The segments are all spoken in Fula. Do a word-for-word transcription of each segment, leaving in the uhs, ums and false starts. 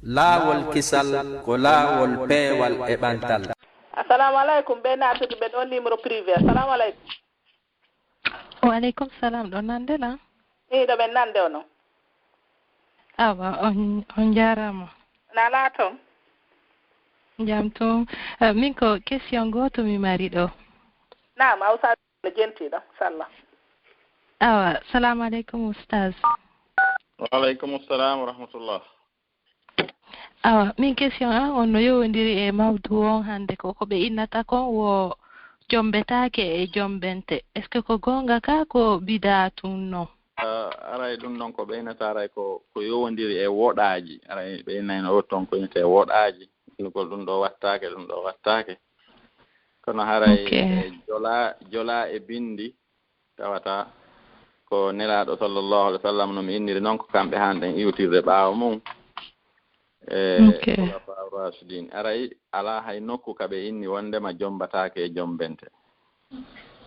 Laawol kisal ko laawol peewal e ɓantal. Assalamu alaikum, ɓe naatude ɓe ɗo numéro privé. Assalamu alaikum. Wa alaikum salam, ɗo nande la? Ni ɗo ɓen nande ono. Awa, on, on jarama. Na laaton? Jam tun. Eh, min ko question goto mi mari ɗo. Naam, a usa no jentiɗo, sallah. Awa, salamu alaikum ustaz. Wa alaikum salam wa rahmatullah. Awa, min question an on no yowondiri e mawdu on hannde ko, ko ɓe innata kon wo jombetaake e jombente. Est-ce que ko goonga ka ko bidaa tun non? Ah, aray ɗum ɗon ko ɓe innata aray ko, ko yowondiri e woɗaaji. Aray ɓe innayno o ton ko innete woɗaaji. Innugol ɗum ɗo wattaake, ɗum ɗo wattaake. Kono haray Ok. e jola, jola e bindi, tawata ko Nelaaɗo sallallahu alaihi wasallam no mi inniri non, ko kamɓe han ɗen iwtirde ɓaawo mum. E Ok. Khulafa Rashidin. Aray alaa hay nokku ka ɓe inni wondema jombataake e jombente.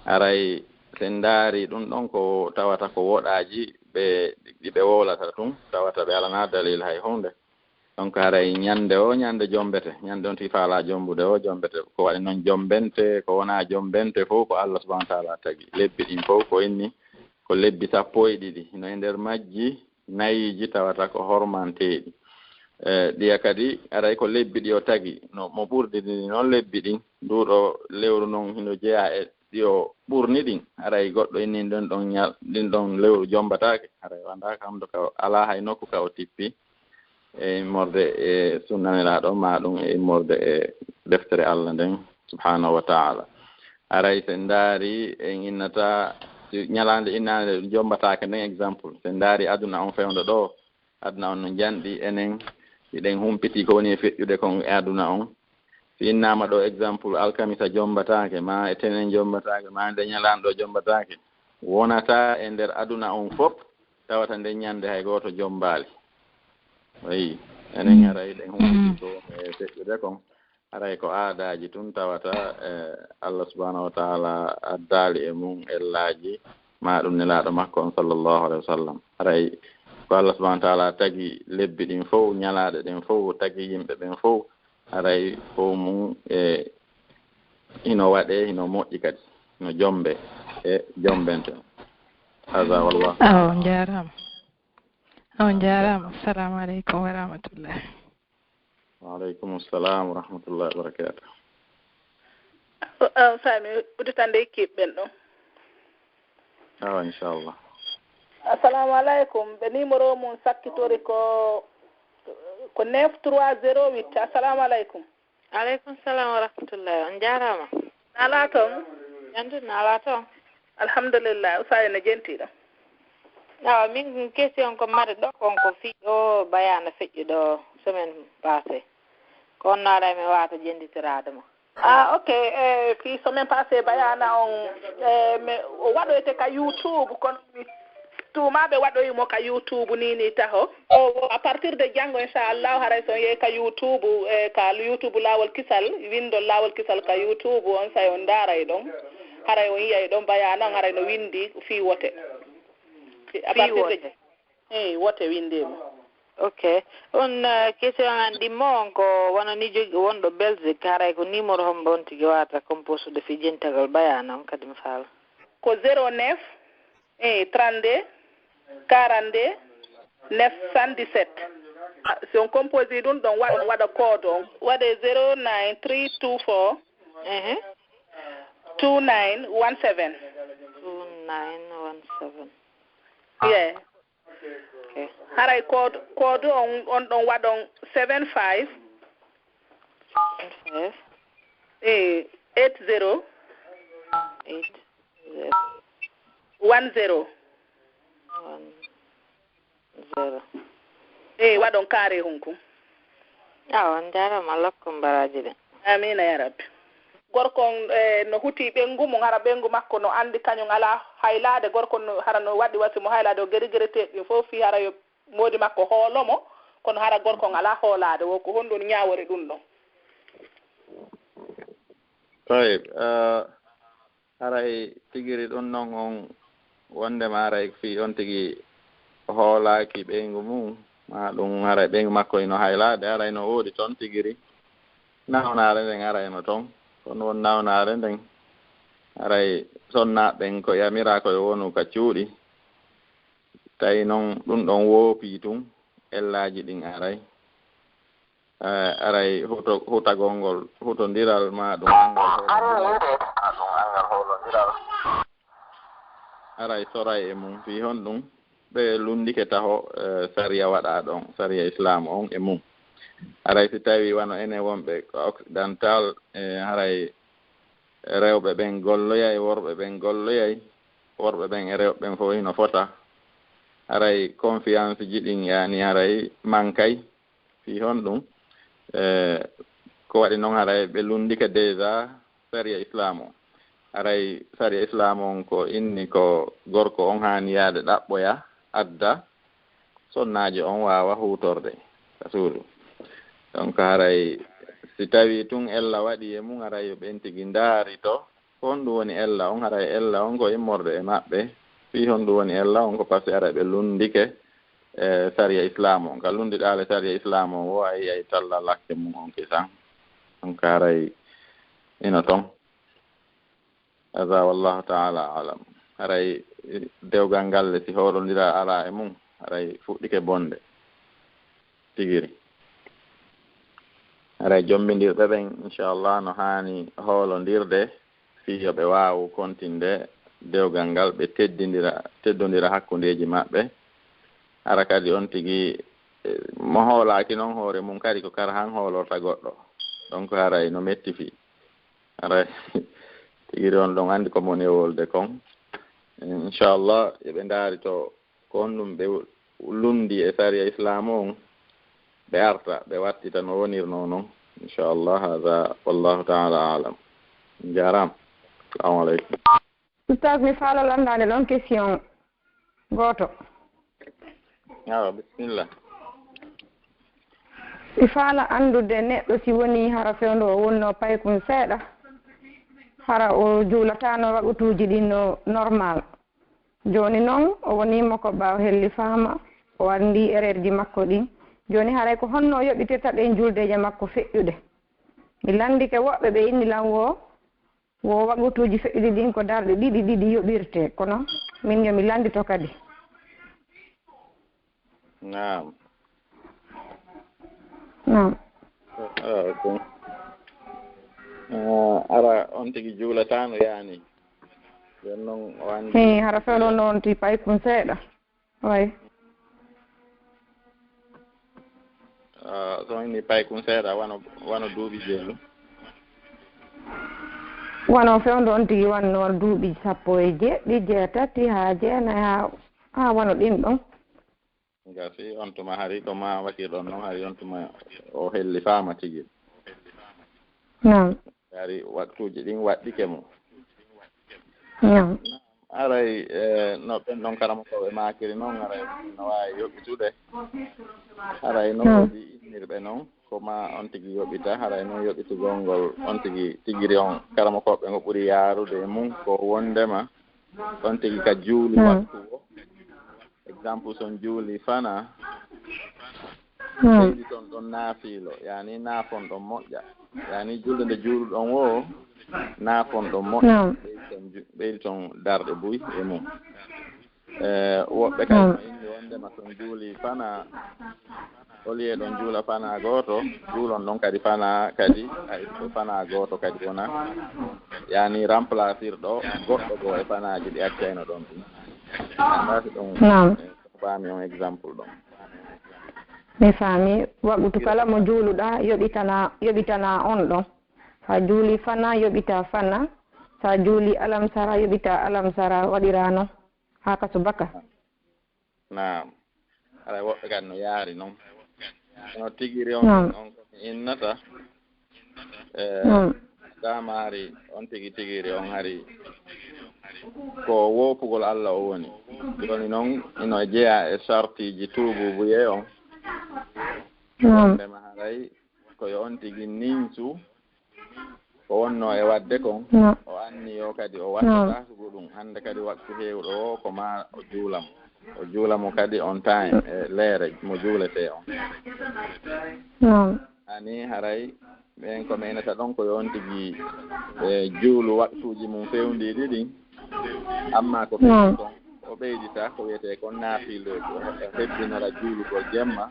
Aray sen ndaari ɗum ɗon ko tawata ko woɗaaji ɓe, ɗi ɓe wowlata tun, tawata ɓe alanaa dalil hay huunde. Donc haray ñande o ñande jombete, ñande on tigi faalaa jombude o jombete. Ko waɗi noon jombente, ko wonaa jombente fof ko Allah subhanahu wa taala tagi. Lebbi ɗin fof ko inni ko lebbi sappo e ɗiɗi. Hino e nder majji nayiiji tawata ko hormanteeɗi. E, ɗiya kadi aray ko lebbi ɗi o tagi. No, mo ɓurdi ɗi noon lebbi ɗin, nduuɗo lewru noon hino jeyaa e ɗi o ɓurni ɗin. Aray goɗɗo inni ɗin ɗon ñal-, ɗin ɗon lewru jombataake. Aray wondaaka hamdo ka alaa hay nokku ka o tippi e immorde e sunna Nelaaɗo, maa ɗum e immorde e deftere Allah nden, subhanahu wa ta'ala. Aray, so en ndaari, en innata, si ñalaande innaande ɗum jombataake nden, exemple, so en ndaari aduna on fewndo ɗo, aduna on no njanɗi, enen hiɗen humpiti ko woni e feƴƴude kon e aduna on. Si innaama ɗo exemple, alkamisa jombataake, maa e tenen jombataake, maa nde ñalaande ɗo jombataake, wonata e nder aduna on fof, tawata nden ñande hay gooto jombaali. Ayi, enen haray ɗen humpiti ko woni e feƴƴude kon. Haray ko aadaaji tun tawata, e, Allah subhanahu wa ta'ala addaali e mum ellaaji, maa ɗum Nelaaɗo makko on sallallahu alaihi wa sallam. Haray ko Allah subhanahu wa ta'ala tagi lebbi ɗin fow, ñalaaɗe ɗen fow, tagi yimɓe ɓen fow, haray fow mum e hino waɗee, hino moƴƴi kadi, no jombe e jombente. Haza wallahu Awa, on jaaraama. On jaaraama. Assalamu alaikum wa rahmatullah. Wa alaikum assalam wa rahmatullahi wa barakatuh. Awa, awa, sami uditande kiɓɓen ɗon. Awa, inchallah. Assalamu alaikum. Ɓe numéro mum sakkitori ko, ko neuf trois zéro huit. Assalamu alaikum. Alaikum salam wa rahmatullah. On jaaraama. Naalaa toon? Jam tigi, naalaa toon? Alhamdulillah. Usaay no jentiiɗo? Awa, min question ko mari ɗo kon ko fii o bayaana feƴƴuɗo semaine passée. Ko on no ara mi waata jenditiraade mo. Ah, ok. Eh, fii semaine passée bayaana on, eh, mi, o waɗoyte ka YouTube, kono mi tuuma ɓe waɗoyi mo ka YouTube ni, ni taho. O, à partir de janngo, inchallahu, haray so on yehi ka YouTube, eh, ka YouTube Laawol Kisal, winndon Laawol Kisal ka YouTube, on say on ndaaray ɗon. Haray on yi'ay ɗon bayaana on, haray no winndi fii wote. Fii, à partir de wote. Eey, wote winndii mo. Ok. On, eh, question an ɗimmo on ko wano ni jogi wonɗo Belgique, haray ko numéro hombo on tigi waata composé de fii jentagol bayaana on kadi mi faala. Ko zéro neuf, eey, trente-deux, quarante-deux, neuf cent dix-sept. Ah, si on composé ɗum ɗon, waɗa, waɗa code on. Waɗe zéro nine three two four, ehe, two nine one seven. Two nine one seven. Yeah. Ok. Haray code, code on, on ɗon waɗon seven five, seven five, eh, eight zero, eight zero, one zero, one zero. Eh, waɗon carré hunku. Awa, on jaaraama, Allah hokku on baraaji ɗin. Amiina yaa Rabbi. Gorko on, eh, no huti ɓeyngu mum, hara ɓeyngu makko no anndi kañum alaa haylaade. Gorko on no, hara no waɗi wasi mo haylaade, o geri gereteeɗi ɗin fof fii hara yo moodi makko hoolo mo, kono hara gorko on alaa hoolaade. Wo ko honɗun ñaawori ɗun ɗon? Tayib, eh, haray tigiri ɗun ɗon on wonndema haray fii on tigi hoolaaki ɓeyngu mum, Ma ɗum haray ɓeyngu makko ino haylaade, haray no woodi toon tigiri. Nawnaare nden arayno toon. Kono won nawnaare nden, haray sonnaaɓe ɓen ko yamiraa ko yo wonu ka cuuɗi. Tawi noon ɗum ɗon woopii tun, ellaaji ɗin aray. Eh, aray huto-, hutagol ngol, hutondiral ma ɗum angal hoolondiral. Aray soray e mum fii honɗum? Ɓe lunndike taho, eh, sariya waɗaa ɗon, sariya Islaamu on e mum. Aray si tawii wano enen wonɓe ko occidental, eh, haray rewɓe ɓen golloyay, worɓe ɓen golloyay, worɓe ɓen e rewɓe ɓen fof hino fota. Haray confiance ji ɗin, yaani haray mankay. Fii honɗum? Eh, ko waɗi noon, haray ɓe lunndike déjà sariya Islaamu on. Haray sariya Islaamu on ko inni ko gorko on haani yaade ɗaɓɓoya, adda, sonnaajo on waawa huutorde ka suudu. Donc haray si tawii tun ella waɗi e mum, haray yo ɓen tigi ndaari to ko honɗum woni ella on? Haray ella on ko immorde e maɓɓe. Fii honɗum woni ella on? Ko parce que haray ɓe lunndike e sariya Islaamu on. Ka lunndiɗaale sariya Islaamu on, wo a yi'ay talla lakke mum on kisan. Donc haray ino ton. Haza wallahu ta'ala alam. Haray dewgal ngal le si hoolondiral alaa e mum, haray fuɗɗike bonde. Tigiri. Haray jommbindirɓe ɓen, inchallah, no haani hoolondirde fii yo ɓe waawu kontinde dewgal ngal, ɓe teddindira, teddondira hakkundeeji maɓɓe. Hara kadi on tigi, eh, mo hoolaaki non hoore mum kadi ko kara han hoolorta goɗɗo. Donc haray no metti fii. Haray tigiri on ɗon anndi ko mo newolde kon. Inchallah, yo ɓe ndaari to ko honɗum ɓe lundi e sariya Islaamu on, ɓe arta, ɓe wattita no wonirnoo non. Inchallah, haza wallahu ta'ala alam. Njaaraama. Assalamu aleykum. Oustaz, mi faala lanndaade ɗon question gooto. Awa, bisimilla. Mi faala anndude neɗɗo si wonii hara fewndo o wonnoo paykun seeɗa, hara o juulataano waqtuuji ɗin no normal. Jooni non, o woniima ko ɓaawo helli faama, o anndi erreur ji makko ɗin. Jooni haray ko honno o yoɓitirta ɗen juldeeje makko feƴƴuɗe? Mi lanndike woɓɓe, ɓe inni lan wo, wo waqtuuji feƴƴuɗi ɗin ko darɗe ɗiɗi ɗiɗi yoɓirtee, kono min yo mi lanndito kadi. Naam. Naam. Ah, ok. Ah, hara on tigi juulataano yaani. Jon non o anndi. Hee, hara fewndo non ti paykun seeɗa. Way. Ah, so inni paykun seeɗa, wano, wano duuɓi jeelu. Wano fewndo on tigi wanno duuɓi sappo e jeeɗiɗi, jeetati, haa jeenayi, haa, haa wano ɗin ɗon. Gasi, on tuma hari ko ma waɗirɗon non, hari on tuma o helli faama tigi. Naam. Hari waqtuuji ɗin waɗɗike mo. Naam. Aray, eh, no ɓen ɗon karamokooɓe maakiri non, aray no waawi yoɓitude. Aray no Naam. Woodi innirɓe non, ko ma on tigi yoɓita, aray non yoɓitugol ngol on tigi tigiri on karamokooɓe ngo ɓuri yaarude e mum ko wondema on tigi ka juuli Naam. Waqtu o. Exemple, so on juuli fana, Hmm. Ɓeydi ton ɗon naafiilo, yaani naafon ɗon moƴƴa. Yaani julde nde juuluɗon wo, naafon ɗon moƴƴa. Naam. Ɓeydi ton ju-, ɓeydi ton darɗe buy e mum. Eh, woɓɓe kadi Naam. No inni wondema so on juuli fana, au lieu ɗon juula fana gooto, juulon ɗon kadi fana kadi, ay, ko fana gooto kadi wona. Yaani remplacer ɗo goɗɗo goo e fanaaji ɗi accayno ɗon ɗin. Anndaa si ɗum, Naam. Eh, Faami on exemple ɗon. Mi faami. Waqtu kala mo juuluɗaa, yoɓitana, yoɓitana on ɗon. Sa juuli fana, yoɓita fana. Sa juuli alamsara, yoɓita alamsara. Waɗira non. Haa ka subaka. Naam. Haray woɓɓe kadi no yaari non. Kono tigiri on, Naam. On ko mi innata. Eh, Hmm. Dama hari on tigi tigiri on hari ko woopugol Allah o woni. Jooni non ino jeyaa e sartiiji tuubuubuyee on. Hmm. Wondema haray ko yo on tigi ninsu ko wonno e waɗde kon. Hmm. O anniyo kadi o wattata Hmm. Sugu ɗum. Hannde kadi waktu heewɗo o ko ma o juula mo. O juula mo kadi on time, e leere mo juuletee on. Naam. Ani haray ɓen ko meynata ɗon ko yo on tigi, e, juulu waktuuji mum fewndiiɗi ɗin. Amma ko ɓeydi kon, o ɓeydita ko wiyetee kon naafilooji. O heɓɓinora juulugol jemma,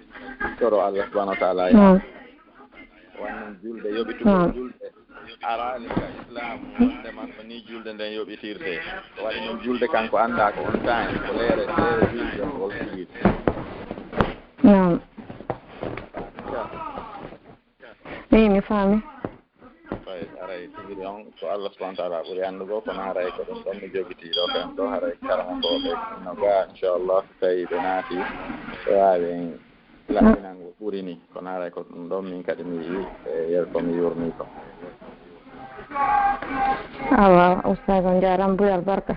toro Allah subhanahu wa ta'ala. Naam. Wano julde yoɓitugol julde. Araani ka Islaamu wonde makko ni julde nden yoɓitirte. Ko waɗi ɗum julde kanko anndaa ko on time, ko leere, leere julde ngol tigi. Naam. Eyi, mi faami. Ɓay aray tigi ɗon ko Allah subhanahu wa ta'ala ɓuri anndugo, kono haray ko ɗum ɗon mi jogitii ɗo, kam ɗo haray karamokooɓe no gaa, inchallah, so tawii ɓe naati, ɓe waawi en laɓɓinango ɓuri ni, kono haray ko ɗum ɗon min kadi mi yi'i, e yer ko mi yurmi ko. Awa, Oustaz, on jaaraama, ɓuri albarka.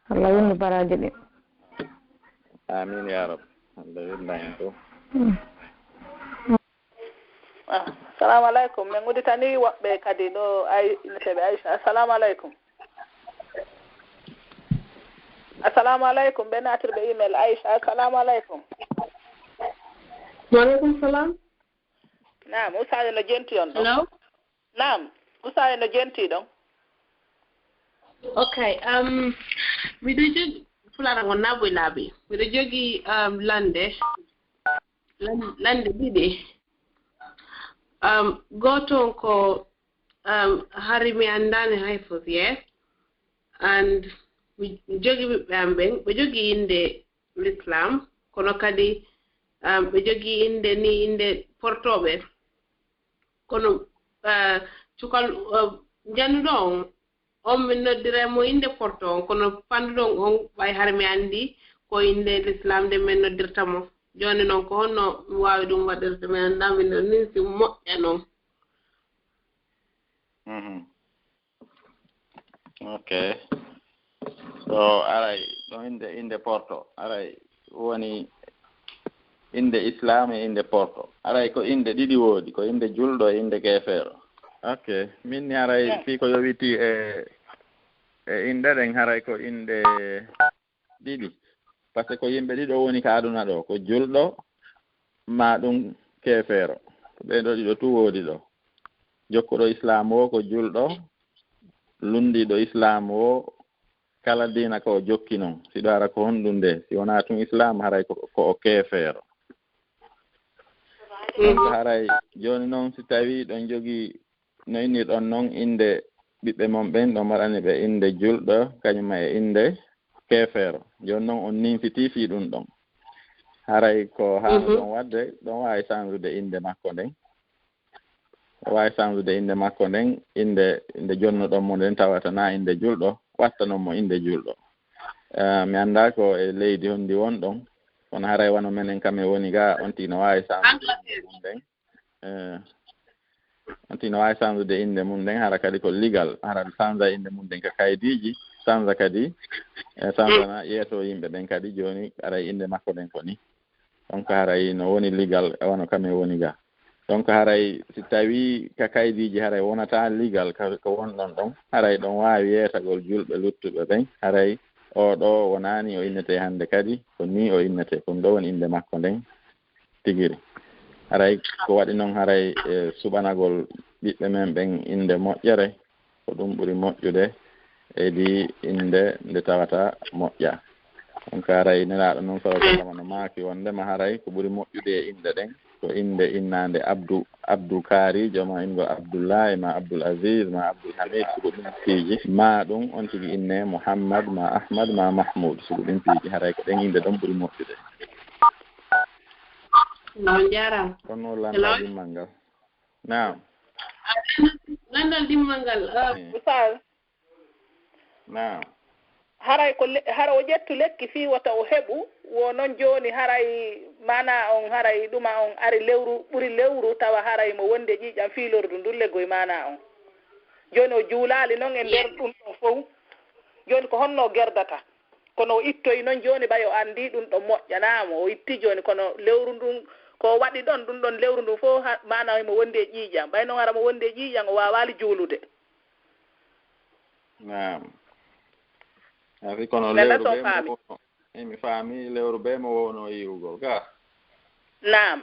Allah winnu baraaji ɗi. Amin ya Rab. Allah winna en fof. Mm. Ah, assalamu alaikum. Min udditani woɓɓe kadi ɗo, ay, innetee ɓe Aisha. Assalamu alaikum. Assalamu alaikum. Ɓe naatirɓe email Aisha. Assalamu alaikum. Wa alaikum salam. Naam, Oustaz no jenti on ɗon? Hello? Naam, Oustaz no jenti ɗon? Ok, um, miɗo jogi, Pulaar ngon naɓoy laabi. Miɗo jogi, um, lande, lan-, lande ɗiɗi. Um, gooto on ko, um, hari mi anndaani hay fof, yes. And mi jogi ɓiɓɓe am ɓen, ɓe jogi innde L'Islam, kono kadi, um, ɓe jogi innde ni, innde portooɓe. Kono, uh, cukal, uh, jannuɗo on, on min noddira mo innde porto on, kono fanduɗo on, on ɓay hara mi anndi ko innde L'Islam nde min noddirta mo. Jooni noon, ko honno mi waawi ɗum waɗirde? Mi anndaa, min ɗon nin si moƴƴa noon. Mhm. Ok. So aray, ɗo innde, innde porto, aray woni innde Islaam e innde porto. Aray ko innde ɗiɗi woodi, ko innde julɗo e innde keefeero. Ok. Min ni aray fii ko yowitii e, e innde ɗen, haray ko innde ɗiɗi. Par ce que ko yimɓe ɗiɗo woni ka aduna ɗo, ko julɗo maa ɗum keefeero. Ko ɓee ɗoo ɗiɗo tun woodi ɗo. Jokkuɗo Islaam o ko julɗo, lunndiiɗo Islaam o kala diina ko o jokki non. Si ɗo hara ko honɗum nde, si wonaa tun Islaam, haray ko, ko o keefeero. Donc haray jooni non si tawii ɗon jogii no innirɗon non innde ɓiɓɓe mon ɓen, ɗon mbaɗani ɓe innde julɗo, kañum e innde keefeero. Jooni non on ninsitii fii ɗum ɗon. Haray ko haanɗon waɗde, ɗon waawi sansude innde makko nden. O waawi sansude innde makko nden, innde nde jonnuɗon mo nden tawata naa innde julɗo, wattanon mo innde julɗo. Eh, mi anndaa ko e leydi honndi wonɗon, kono haray wano menen kam e woni ga, on tigi no waawi sansude innde mum nden. Eh, on tigi no waawi sansude innde mum nden, hara kadi ko legal, hara sansa innde mum nden ka kaydiiji, sansa kadi, eh, sansana yeeso yimɓe ɓen kadi jooni, haray innde makko nden ko ni. Donc haray no woni legal, e wano kam e woni ga. Donc haray si tawii ka kaydiiji haray wonata legal ka, ko wonɗon ɗon, haray ɗon waawi yeetagol julɓe luttuɓe ɓen, haray oo ɗoo wonaani o innetee hannde kadi, ko nii o innetee, ko ɗum ɗoo woni innde makko nden tigiri. Haray ko waɗi non haray e suɓanagol ɓiɓɓe men ɓen innde moƴƴere, ko ɗum ɓuri moƴƴude e di innde nde tawata moƴƴa. Donc haray Nelaaɗo non sallallahu alaihi wasallam no maaki wondema haray ko ɓuri moƴƴude e innde ɗen ko innde innaande Abdu, Abdu Kaariijo ma inngol Abdullahi ma Abdul Aziz ma Abdul Hamid, sugu ɗum piiji, ma ɗum on tigi innee Muhammad ma Ahmad ma Mahmud, sugu ɗum piiji haray ko ɗen innde ɗon ɓuri moƴƴude. On jaaraama. Kono lanndal ɗimmal ngal. Naam. Lanndal ɗimmal ngal. Ah. Eh. Misal. Naam. Haray ko le-, hara o ƴettu lekki fii wota o heɓu, wo non jooni haray maanaa on, haray ɗuma on ari lewru, ɓuri lewru, tawa haray mo wonde ƴiiƴam fii lordu ndun leggoy maanaa on. Jooni o juulaali non e nder ɗun ɗon fow. Jooni ko honno o gerdata? Kono o ittoyi non jooni ɓay o anndi ɗun ɗon moƴƴanaa mo. O itti jooni, kono lewru ndun, ko o waɗi ɗon, ɗun ɗon lewru ndun fow ha-, maanaa himo wondi e ƴiiƴam. Ɓay non hara mo wondi e ƴiiƴam, o waawaali juulude. Naam. Afi kono lewru ɓe mo, Emi faami lewru bee mo wownoo yi'ugol ka. Naam.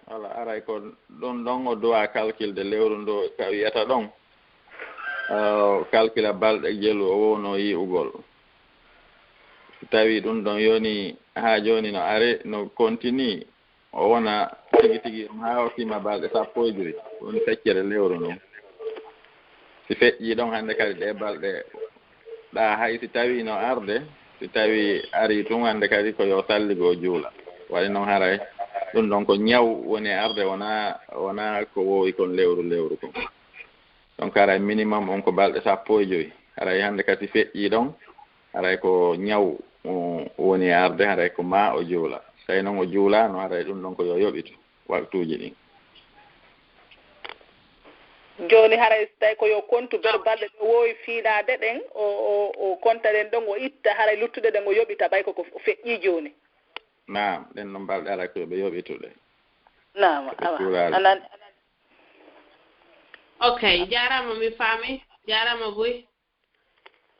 Wala aray ko ɗum ɗon o duwa calculde lewru ndu ka wiyata ɗon. O calcula balɗe jelu o wownoo yi'ugol. Si tawi ɗum ɗon yoni haa jooni no are, no continue, o wona tigi tigi ɗum haa o tima balɗe sappo e joy. Ɗum feccere lewru ndun. Si feƴƴi ɗon hannde kadi ɗe balɗe ɗa hay si tawi no arde, si tawi ari tun hannde kadi ko yo salligo o juula. Waɗi noon haray ɗum ɗon ko ñaw woni e arde, wona, wona ko wowi kon lewru lewru kon. Donc haray minimum on ko balɗe sappo e joy. Haray hannde kadi si feƴƴi ɗon, haray ko ñaw, um, woni e arde, haray ko ma o juula. Tawi noon o juulaano, haray ɗum ɗon ko yo yoɓitu waktuuji ɗin. Jooni haray so tawi ko yo kontu ber balɗe ɗe wowi fiilaade ɗen, o, o, o konta ɗen ɗon, o itta haray luttuɗe ɗen o yoɓita ɓay ko ko feƴƴi jooni. Naam, ɗen ɗon balɗe haray ko yo ɓe yoɓituɗe. Naam, awa. Anan. Ok, jaaraama, mi faami. Jaaraama buy.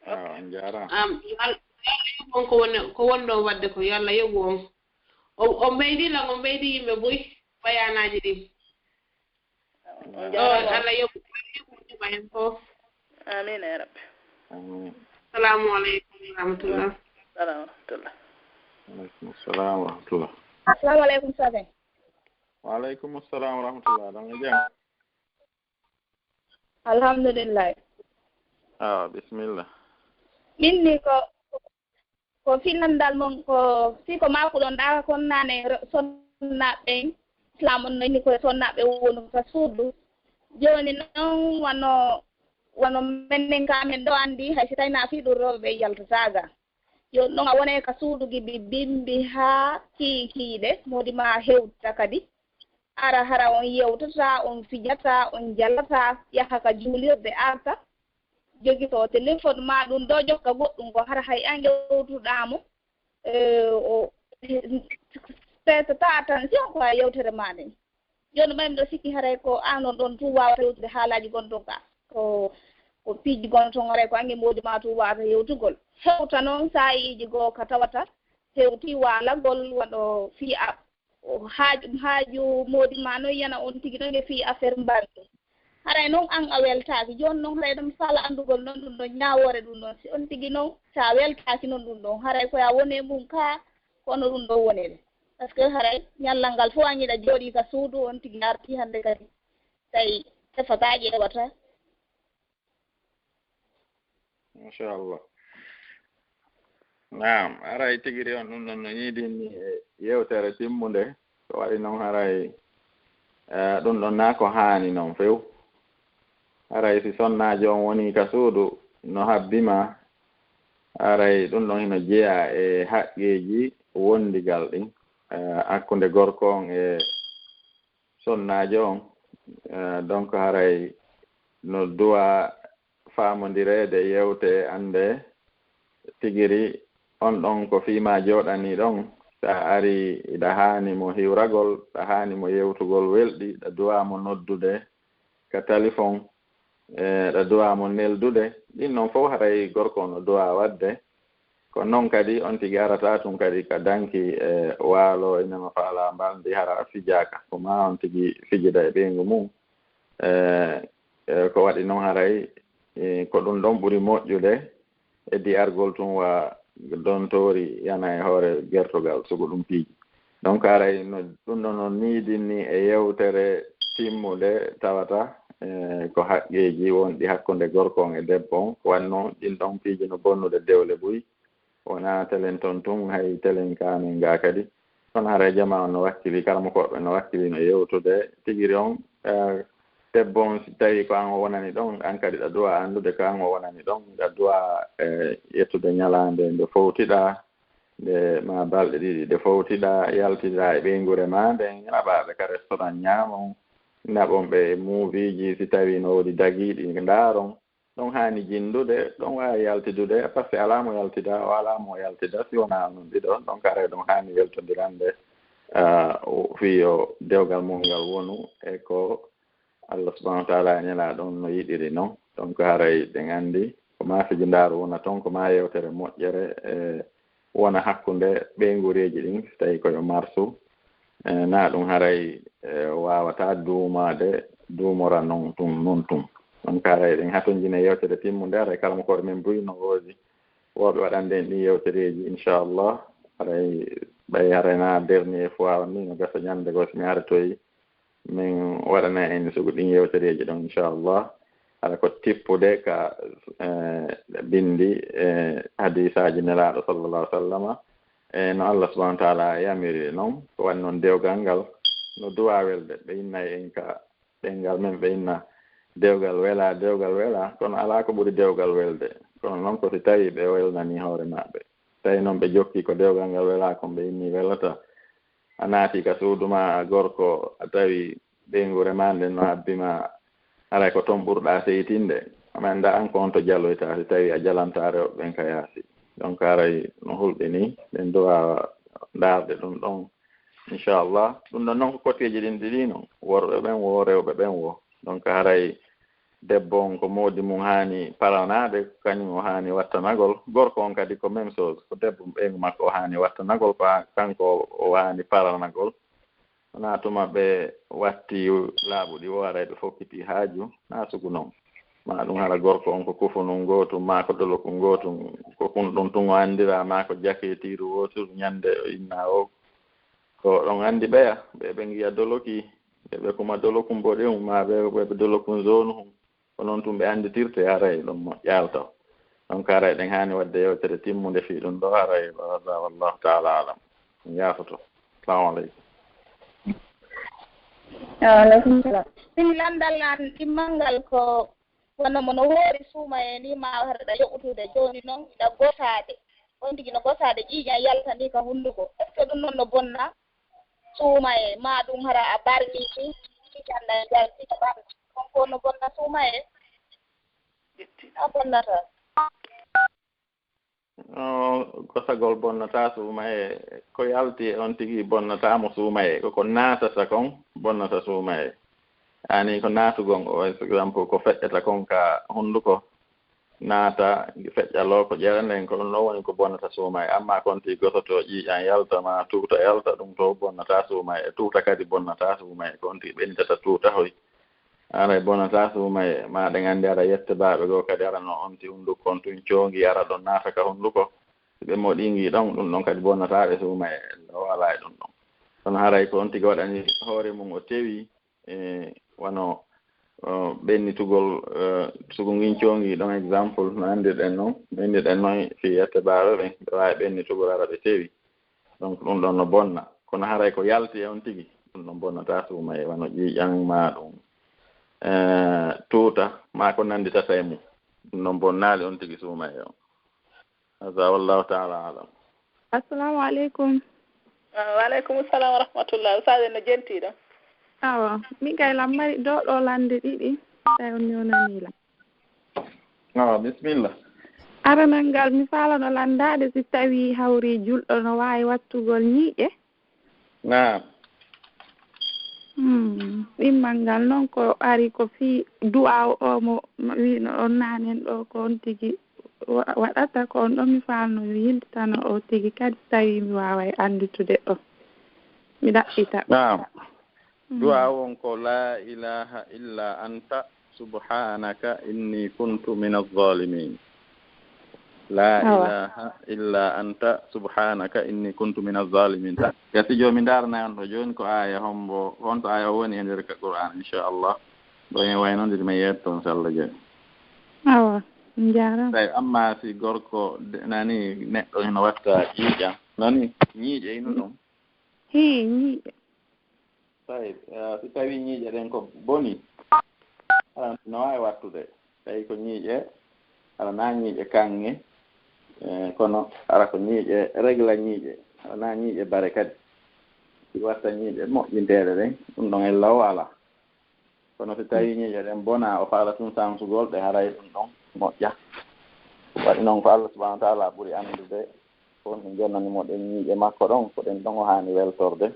Awa, on jaaraama. Am, yo Al-, yo Allah yoɓu on ko woni, ko wonɗon waɗde ko, yo Allah yoɓu on. O, o ɓeydi lan, o ɓeydi yimɓe buy, bayaanaaji ɗin. Awa, on jaaraama. Allah yoɓu, Allah yoɓu, yoɓa en fof. Amiin, ya Rabbi. Amiin. Salaamu aleykum wa rahmatullah. Salaam wa rahmatullah. Aleykum salaam wa rahmatullah. Assalamu aleykum, Sabe. Wa aleykum salaam wa rahmatullah. Ɗon e jam? Alhamdulillahi. Awa, bisimilla. Min ni ko, ko fii lanndal mon, ko fii ko maakuɗon ɗaa kon naane, sonnaaɓe ɓen, Islaam on no inni ko e sonnaaɓe wonu ka suudu. Jooni non wano, wano mennen ka men ɗoo anndi, hay si tawi na fii ɗum rewɓe ɓe yaltataa ga. Yo non a wone ka suudu gibi bimbi haa kiikiiɗe, moodi ma hewta kadi. Ara hara on yewtataa, on fijataa, on jalataa, yaha ka juulirde arta, jogitoo téléphone ma ɗum ɗoo jokka goɗɗum ko hara hay an yewtuɗaa mo, eh, o seetataa attention ko a yewtere ma nden. Jooni ɓay miɗo sikki haray ko an on ɗon tun waawata yewtude haalaaji gonɗon ka. Ko, ko piiji gonɗon haray ko an e moodi ma tun waawata yewtugol. Hewta non saa'iiji goo ka tawata hewti waalagol waɗo fii a o haaju, haaju moodi ma non yana on tigi non e fii affaire mbalɗe. Haray non an a weltaaki. Jooni non haray ɗon faala anndugol non ɗum ɗon ñaawoore ɗum ɗon. Si on tigi non, si a weltaaki non ɗum ɗon, haray ko ya woni e mum ka, kono ɗum ɗon woni ɗe. Parce que haray ñallal ngal fof an hiɗa jooɗii ka suudu, on tigi arti hannde kadi. Tawi tefataa ƴeewata. Machallah. Naam, haray tigi ri on ɗum ɗon no yiidini e yewtere timmunde. Ko waɗi noon haray, eh, ɗum ɗon naa ko haani noon few. Haray si sonnaajo on woni ka suudu no habbi ma, haray ɗum ɗon hino jeyaa e haqqeeji wondigal ɗin, eh, hakkunde gorko on e sonnaajo on. Eh, donc haray no duwa faamondireede, yewtee, anndee tigi ri on ɗon ko fii maa jooɗanii ɗon. So a arii, hiɗa haani mo hiwragol, hiɗa haani mo yewtugol welɗi, hiɗa duwaa mo noddude ka telefon, e hiɗa duwaa mo neldude. Ɗin non fof haray gorko on no duwaa waɗde. Ko non kadi on tigi arata tun kadi ka danki e waalo, ina ma faalaa mbalndi, hara a fijaaka. Ko maa on tigi fijida e ɓeyngu mum. E, e, ko waɗi noon haray, e, ko ɗum ɗon ɓuri moƴƴude, e di'argol tun wa dontoori yana e hoore gertogal, so ko ɗum piiji. Donc, haray no, ɗum ɗon no niidinni e yewtere timmunde tawata, e, ko haqqeeji wonɗi hakkunde gorko on e debbo on. Ko waɗi noon, ɗin ɗon piiji no bonnude dewle buy. Wonaa telen ton tun, hay telen ka amen ga kadi. Kono haray jamaa on no wakkili, karamokooɓe no wakkili no yewtude. Tigi ri on, eh, debbo on, si tawi ko an o wonani ɗon, an kadi ɗa duwa anndude ko an o wonani ɗon, ɗa duwa, eh, ƴettude ñalaande nde fowtiɗaa, nde ma balɗe ɗiɗi ɗe fowtiɗaa, yaltiɗaa e ɓeynguure ma nden, naɓaaɓe ka restaurant ñaamon, naɓon ɓe e muuviiji, si tawi no woodi dagiiɗi ndaaron. Ɗon haani jinndude, ɗon waawi yaltidude, parce que alaa mo yaltida, o alaa mo yaltida, si wonaa onon ɗiɗo. Donc, haray ɗon haani weltondirande, ah, o, fii yo dewgal mon ngal wonu e ko Allah subhanahu wa taala e Nelaaɗo on no yiɗiri non. Donc, haray ɗen anndi ko maa fijindaaru wona ton, ko maa yewtere moƴƴere, e wona hakkunde ɓeynguureeji ɗin, so tawii ko yo marsu, e, na ɗum haray, e, waawataa duumaade, duumora non tun, non tun. Donc haray ɗen hatonjine yewtere timmunde, haray kala mo koore men buy no woodi wooɓe waɗande en ɗin yewtereeji, inchallah. Haray ɓay haray na dernier fois on ni, no gasa ñande goo, so mi artoyi, min waɗana en sugu ɗin yewtereeji ɗon, inchallah. Haɗa ko tippude ka, eh, bindi, eh, hadisaaji Nelaaɗo sallallahu alaihi wasallama, e no Allah subhanahu wa taala yamiri non, ko wani non dewgal ngal no duwa welde. Ɓe innay en ka ɗengal men, ɓe inna dewgal wela, dewgal wela, kono alaa ko ɓuri dewgal welde. Kono non ko si tawi ɓe welnani hoore maɓɓe. Tawi non ɓe jokki ko dewgal ngal wela kon, ɓe inni welata. A naati ka suudu ma, a gorko, a tawi ɓeynguure ma nden no habbi ma, haray ko ton ɓurɗa seytinde. Ama annda an ko on to jaloyta, si tawi a jalanta rewɓe ɓen ka yaasi. Donc haray no hulɓini, ɓen duwa ndaarde ɗum ɗon. Inchallah, ɗum ɗon non ko koteeji ɗin ɗiɗi non, worɓe ɓen wo, rewɓe ɓen wo. Donc haray debbo on ko moodi mum haani paranaade, kañum o haani wattanagol. Gorko on kadi ko même chose, ko debbo ɓeyngu makko o haani wattanagol, ko a-, kanko o haani paranagol. Wonaa tuma ɓe watti laaɓuɗi wo, haray ɓe fokkiti haaju, na sugu non. Ma ɗum hara gorko on ko kufunun gootun, ma ko dolokun gootun, ko kun ɗum tun o anndira, ma ko jaketiiru wooturu ñande o inna o. Ko ɗon anndi ɓeya, ɓe ɓe ngiya doloki, ɓe ɓe kuma dolokun boɗewun, ma ɓe ɓe ɓe dolokun zone hun. Ko non tun ɓe annditirte, haray ɗum moƴƴaali taw. Donc haray ɗen haani waɗde yewtere timmunde fii ɗum ɗo, haray, hada wallahu taala alam. Mi yaafoto. Salamu aleykum. Wa aleykum salam. Min lanndal an ɗimmal ngal ko wano mo no hoori suumayee ni, ma haɗa yoɓutude jooni non, ina gosaade. On tigi no gosaade, ƴiiƴan yalta ni ka hunnduko. Est-ce que ɗum non no bonna suumayee, ma ɗum hara a barmiti, ƴiiƴan ɗan yalti ka ɓanndu? Ɗum ko no bonna suumayee? A bonnata. O, gosagol bonnata suumayee. Ko yalti e on tigi bonnataa mo suumayee. Ko ko naatata kon bonnata suumayee. Ani ko naatugol o, par exemple, ko feƴƴata kon ka hunnduko, naata, feƴƴa loo ko ƴere nden, ko ɗum ɗon woni ko bonnata suumayee. Amma kon tigi gosoto ƴiiƴan yalta, ma tuuta yalta, ɗum to bonnataa suumayee. Tuuta kadi bonnataa suumayee. Kon tigi ɓennitata tuuta hoy. Haray bonnataa suumayee, ma ɗen anndi aɗa yette baaɓe goo kadi, aɗa no on ti hunnduko on tun coongi, aɗa ɗon naata ka hunnduko. Si ɓe moɗingi ɗon, ɗum ɗon kadi bonnataa ɓe suumayee, o alaa e ɗum ɗon. Kono haray ko on tigi waɗani hoore mum o tewi, e, wano, o, ɓennitugol, e, sugu ngin coongi ɗon, exemple, no anndirɗen non, no anndirɗen non fii yette baaɓe ɓen, ɓe waawi ɓennitugol, hara ɓe tewi. Donc ɗum ɗon no bonna. Kono haray ko yalti e on tigi, ɗum ɗon bonnataa suumayee, wano ƴiiƴan ma ɗum, e, tuuta, ma ko nannditata e mum. Ɗum ɗon bonnaali on tigi suumayee on. Hada wallahu taala alam. Assalamu aleykum. Ah, wa aleykum salam wa rahmatullah. Ustaz en no jentiiɗo. Awa, min kay lan mari ɗo ɗo lande ɗiɗi. Tawi on newnani lan. Awa, bismillah. Aranal ngal mi faalano landaade si tawi hawri julɗo no waawi wattugol ñiiƴe. Naam. Hmm. Ɗimmal ngal noon ko ari ko fii du'aaw o mo wiino on naanen ɗo, ko on tigi wa-, waɗata, ko on ɗon mi faalno mi yiltano o tigi kadi, tawi mi waaway anndutude o. Mi ɗaɓɓita. Naam. Hmm. Du'aaw on ko, "La ilaha illa anta subhanaka inni kuntu min az-zalimin." "La Awa. ilaha illa anta subhanaka inni kuntu min az-zalimin." Ta-, gasi jooni mi ndaarana on ɗo jooni ko aaya hombo, honto aaya o woni e nder ka Qur'an, inchallah. Ɗo en waynondiri mi yetto on, so Allah jaɓi. Awa, on jaaraama. Tawi amma si gorko de-, nani neɗɗo hino watta ƴiiƴan, nani ñiiƴe ino ɗum. Hii, ñiiƴe. Tawi, eh, si tawi ñiiƴe ɗen ko boni, aɗa no waawi wattude. Tawi ko ñiiƴe, aɗa na ñiiƴe kaŋŋe, eh, kono aɗa ko ñiiƴe, regla ñiiƴe, aɗa na ñiiƴe bare kadi. Si watta ñiiƴe moƴƴinteeɗe ɗen, ɗum ɗon ella o alaa. Kono si tawi ñiiƴe ɗen bona, o faala tun sansugol ɗe, haray ɗum ɗon moƴƴa. Waɗi noon ko Allah subhanahu wa taala ɓuri anndude. Ko honɗum jonnani mo ɗen ñiiƴe makko ɗon, ko ɗen ɗon o haani weltorde.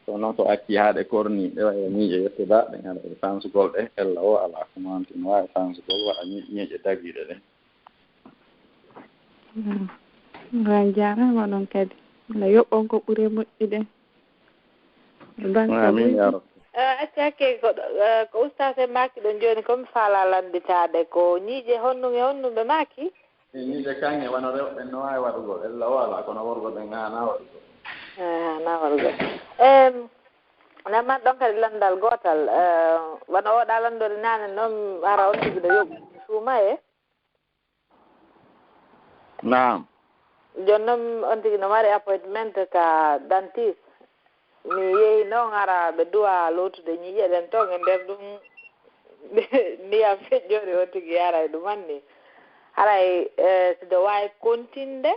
Kono noon so acci haa ɗe korni, ɗe wayi ñiiƴe yettuɗa ɗen, haɗa e sansugol ɗe, ella o alaa ko manti no waawi sansugol, waɗa ñi-, ñiiƴe dagiiɗe ɗen. Mm. Wa jaaraama noon kadi. Allah yoɓ on ko ɓuri e moƴƴude. Amin ya rabbi. Eh, acca hakke ko ɗo, eh, ko ustaas en maaki ɗon jooni ko mi faalaa lannditaade ko ñiiƴe honɗum e honɗum ɓe maaki? Ñiiƴe kaŋŋe wano rewɓe no waawi waɗugol, ella o alaa, kono worgo ɓen haanaa waɗugol. Eh, haanaa waɗugol. Em, nan man ɗon kadi lanndal gootal, eh, wano oɗa lanndori naane noon, hara on tigi no yoɓi suuma e? Naam. Jooni noon on tigi no mari appointment ka dentiste. Mi yehi noon hara ɓe duwa lootude ñiiƴe ɗen toon e nder ɗum ndiyam feƴƴoori on tigi haray ɗum anni. Haray, eh, siɗo waawi kontinde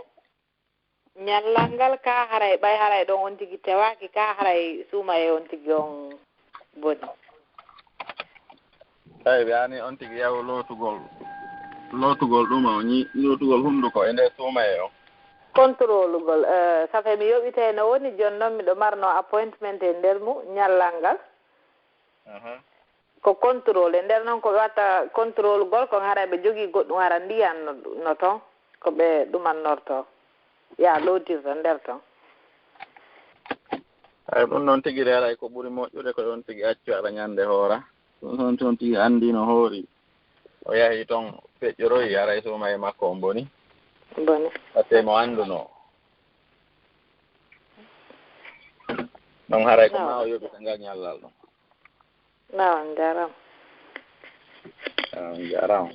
ñallal ngal ka haray ɓay haray ɗon on tigi tewaaki ka haray suuma e on tigi on boni. Tawi ɓe ani on tigi yaw lootugol, lootugol ɗum o ñi-, lootugol hunnduko e nder suuma e on. Contrôlugol, eh, safe mi yoɓitay no woni jooni noon miɗo marno appointment e nder mu ñallal ngal. Aha. Ko contrôle. E nder noon ko ɓe watta contrôle gol kon haray ɓe jogii goɗɗum hara ndiyan no, no toon. Ko ɓe ɗumannorto. Ya lootirta nder toon. Ay, ɗum noon tigi de haray ko ɓuri moƴƴude ko ɗon tigi accu aɗa ñande hoora. Ɗum noon toon tigi anndi no hoori. O yahi toon feƴƴoroyi haray suuma e makko on boni. Boni. Batte mo annduno. Ɗon haray ko ma o yoɓita ngal ñallal ɗon. Nawa, on njaaraama. Ah, on njaaraama.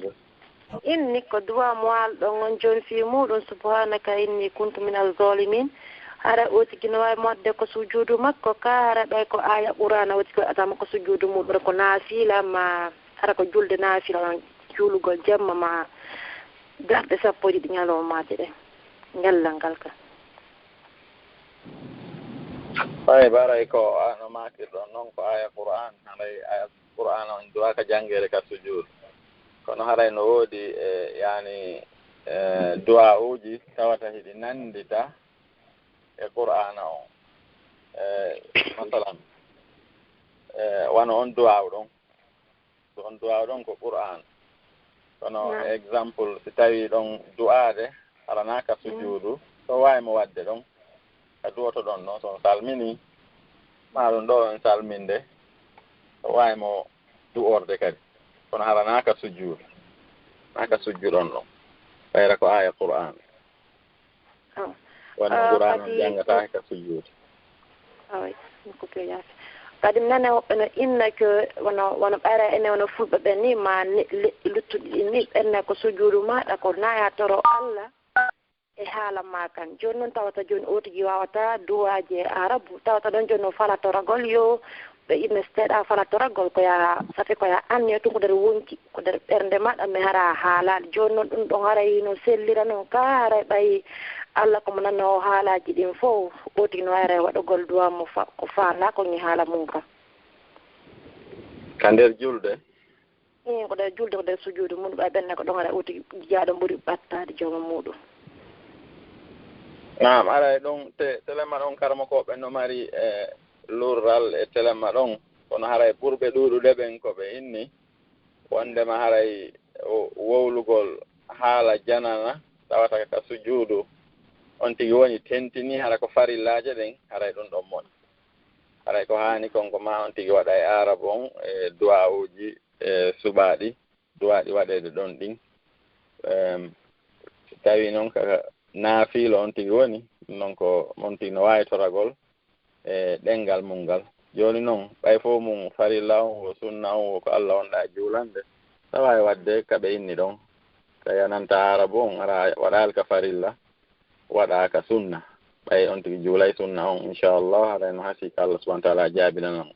Inni ko duwa mo haalɗon on jooni fii muuɗum, subhaanaka inni kuntu minaz zaalimiin. Hara o tigi no waawi moɗde ko sujuudu makko ka, hara ɓay ko aaya Qur'aana o tigi waɗata mo ko sujuudu muuɗum, ko naafila ma, hara ko julde naafila, juulugol jemma ma darɗe sappo e ɗiɗi ñalawmaaje ɗen. Ngellal ngal ka. Ɓay baray ko a no maakirɗon non ko aya Qur'an, haray aya Qur'an on du'a ka janngeede ka sujuud. Kono haray no woodi, e, yani, e, du'a'uuji tawata hiɗi nanndita e Qur'aana on. E, masalan, e, wano on du'a'u ɗon. So on du'aaw ɗon ko Qur'aan. Kono, naam, exemple, si tawii ɗon du'aade, hara naa ka, mm, sujuudu, so waawi mo waɗde ɗon, ka du'oto ɗon ɗon, so on salminii, maa ɗum ɗo on salminde, so waawi mo du'orde kadi. Kono hara naa ka sujuudu, naa ka sujjuɗon ɗon. Ɓayra ko aaya Qur'aan. Awa. Wonno, ah, Qur'aana on kadi janngata ko ka sujjuude. Awa, mi coupé yaasi. Kadi mi nani woɓɓe no inna ko wano, wano ɓayra enen wano Fulɓe ɓen ni, ma ne-, leƴƴi luttuɗi ɗin ni, ɓen ne ko sujuudu maaɗa ko naya toro Allah e haala ma kan. Jooni noon tawata jooni o tigi waawata duwaaji e Arabu, tawata noon jooni o fala toragol yo ɓe inna si teɗa fala toragol ko ya, safi ko ya anniya tun ko nder wonki, ko nder ɓernde maɗa, mi hara a haalaali. Jooni noon ɗum ɗon haray no sellira noon ka, haray ɓay Allah ko mo nanno o haalaaji ɗin fof, o tigi no haray waɗugol duwa mo fa-, ko faala ko ngi haala mum ka. Ka nder julde? Ii, ko nder julde, ko nder sujuudu mum, ɓay ɓen ne ko ɗon haray o tigi jiyaaɗo ɓuri ɓattaade jooma muɗum. Naam, haray ɗum te-, telemma ɗon karamokooɓe no mari, e, lurral e telemma ɗon, kono haray ɓurɓe ɗuuɗude ɓen ko ɓe inni wondema haray o-, wowlugol haala janana tawata ka sujuudu on tigi woni tentini hara ko farillaaje ɗen, haray ɗum ɗon moƴƴi. Haray ko haani kon ko ma on tigi waɗa e Aarabu on, e du'aa'uuji, e suɓaaɗi, du'aaɗi waɗeede ɗon ɗin. Em, si tawii noon ka naafiila on tigi woni, ɗum noon ko on tigi no waawi toragol e ɗenngal mum ngal. Jooni noon, ɓay fof mum farilla on wo sunna on wo ko Allah wonɗa e juulande, sa waawi waɗde ka ɓe inni ɗon. Ka yananta Aarabu on, ara waɗaali ka farilla, waɗa ka sunna. Ɓay on tigi juulay sunna on, inchallah, haray no hasii ka Allah subhanahu wa taala jaabinana mo.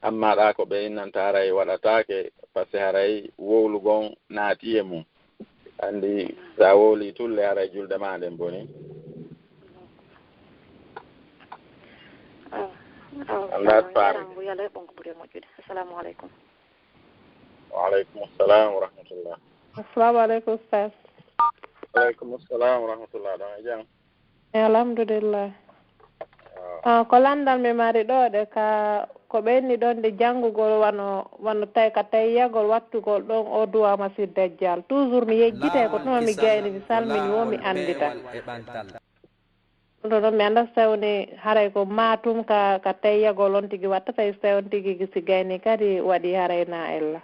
Amma ɗa ko ɓe innanta haray waɗataake, parce que haray wowlugon naati e mum. Anndi, so a wowlii tulle, haray julde maa nden bonii. Awa, awa, And that's awa, fine. Yaram ngu yalay ɓon ko ɓuri e moƴƴude. Assalamu aleykum. Wa aleykum assalam wa rahmatullah. Assalamu aleykum, Ustaz. Wa aleykum assalam wa rahmatullah. Ɗon e jam? E, alhamdulillah. Ah. Ah, ko lanndal mi mari ɗo de, ka ko ɓenni ɗon de janngugol wano, wano tay ka tayyagol wattugol ɗon o duwa Masih Dajjal. Toujours mi yejjitay ko tuma mi gayni, mi salmini wo mi anndita. Ɗum ɗo noon mi annda so tawni haray ko matum ka, ka teyyagol on tigi watta, tawi so tawi on tigi si gayni kadi waɗi haray na ella.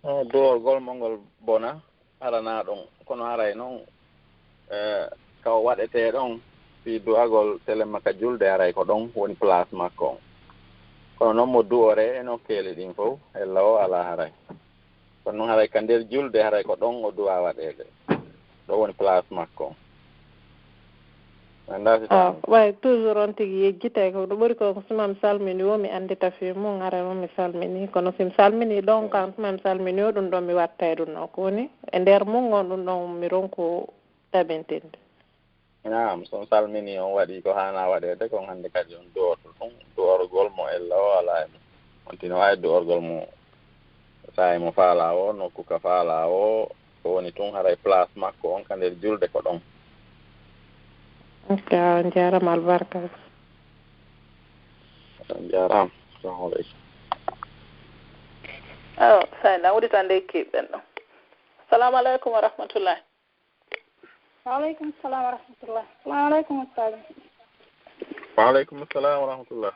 Eh, du'orgol mo ngol bona, hara na ɗon. Kono haray noon, eh, ka o waɗetee ɗon, fii du'agol telemma ka julde, haray ko ɗon woni place makko on. Kono noon mo du'oree e nokkeeli ɗin fow, ella o alaa haray. Kono noon haray ka nder julde, haray ko ɗon o du'a waɗeede. Ɗo woni place makko on. Anndaa si Ah, tawi. Way, toujours on tigi yejjitay ko ɗo ɓuri ko sima mi salmini o mi anndita fii mum, ara mo mi salmini. Kono si mi salmini ɗon kan sima mi salmini o ɗum ɗon mi wattay ɗum ɗon ko woni e nder mum on ɗum ɗon mi ronku tabintinde. Naam, so on salmini on waɗi ko haana waɗeede kon hannde kadi on du'oto ɗum du'orgol mo ella o alaa e mum. On tino waawi du'orgol mo saa'i mo faalaa o, nokku ka faalaa o, ko woni tun haray place makko on ka nder julde ko ɗon. Ok, on jaarama albarka. On jaaraama. Assalamu aleykum. Awa, sayna wuditande kii ɓen ɗo. Assalamu aleykum wa rahmatullah. Wa aleykum salam wa rahmatullah. Assalamu aleykum ustaz. Wa aleykum salam wa rahmatullah.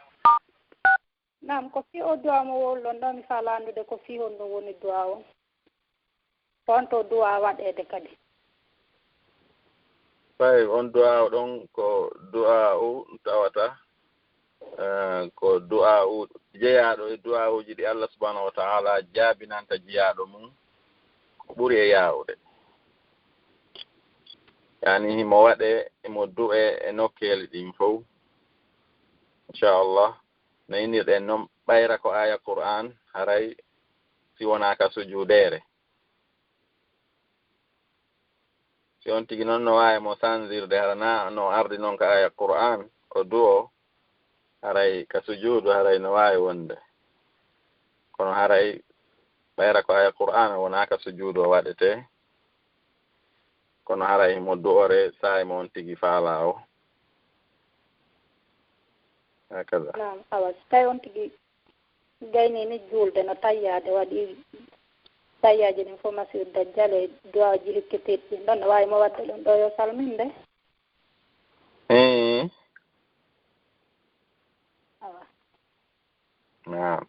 Naam, ko fii o du'a mo wowluɗon ɗo mi faa landude ko fii honɗum woni du'a on. Ko honto du'a waɗeede kadi? Ɓay on du'a o ɗon ko du'a o tawata, eh, ko du'a o jeyaaɗo e du'a uji ɗi Allah subhanahu wa ta'ala jaabinanta jiyaaɗo mum ko ɓuri e yaawude. Yani himo waɗe, himo du'e e nokkeeli ɗin fow. Inchallah, no innirɗen non ɓayra ko aya Qur'an, haray si wonaa ka sujuudeere. Si on tigi non no waawi mo sanzirde, hara na no ardi non ka aya Qur'an, o du'o, haray ka sujuudu, haray no waawi wonde. Kono haray ɓayra ko aya Qur'an, wonaa ka sujuudu o waɗetee. Kono haray mo du'ore saa'i mo on tigi faalaa o. Hakaza. Naam, awa, si tawi on tigi gayni ni juulde no tayyaade, waɗi tayyaaji ɗin fof Masiihu Dajjal e du'aawuji hikkitiiɗi ɗin ɗon, no waawi mo waɗde ɗum ɗo yo salminde? Ee. Awa. Naam.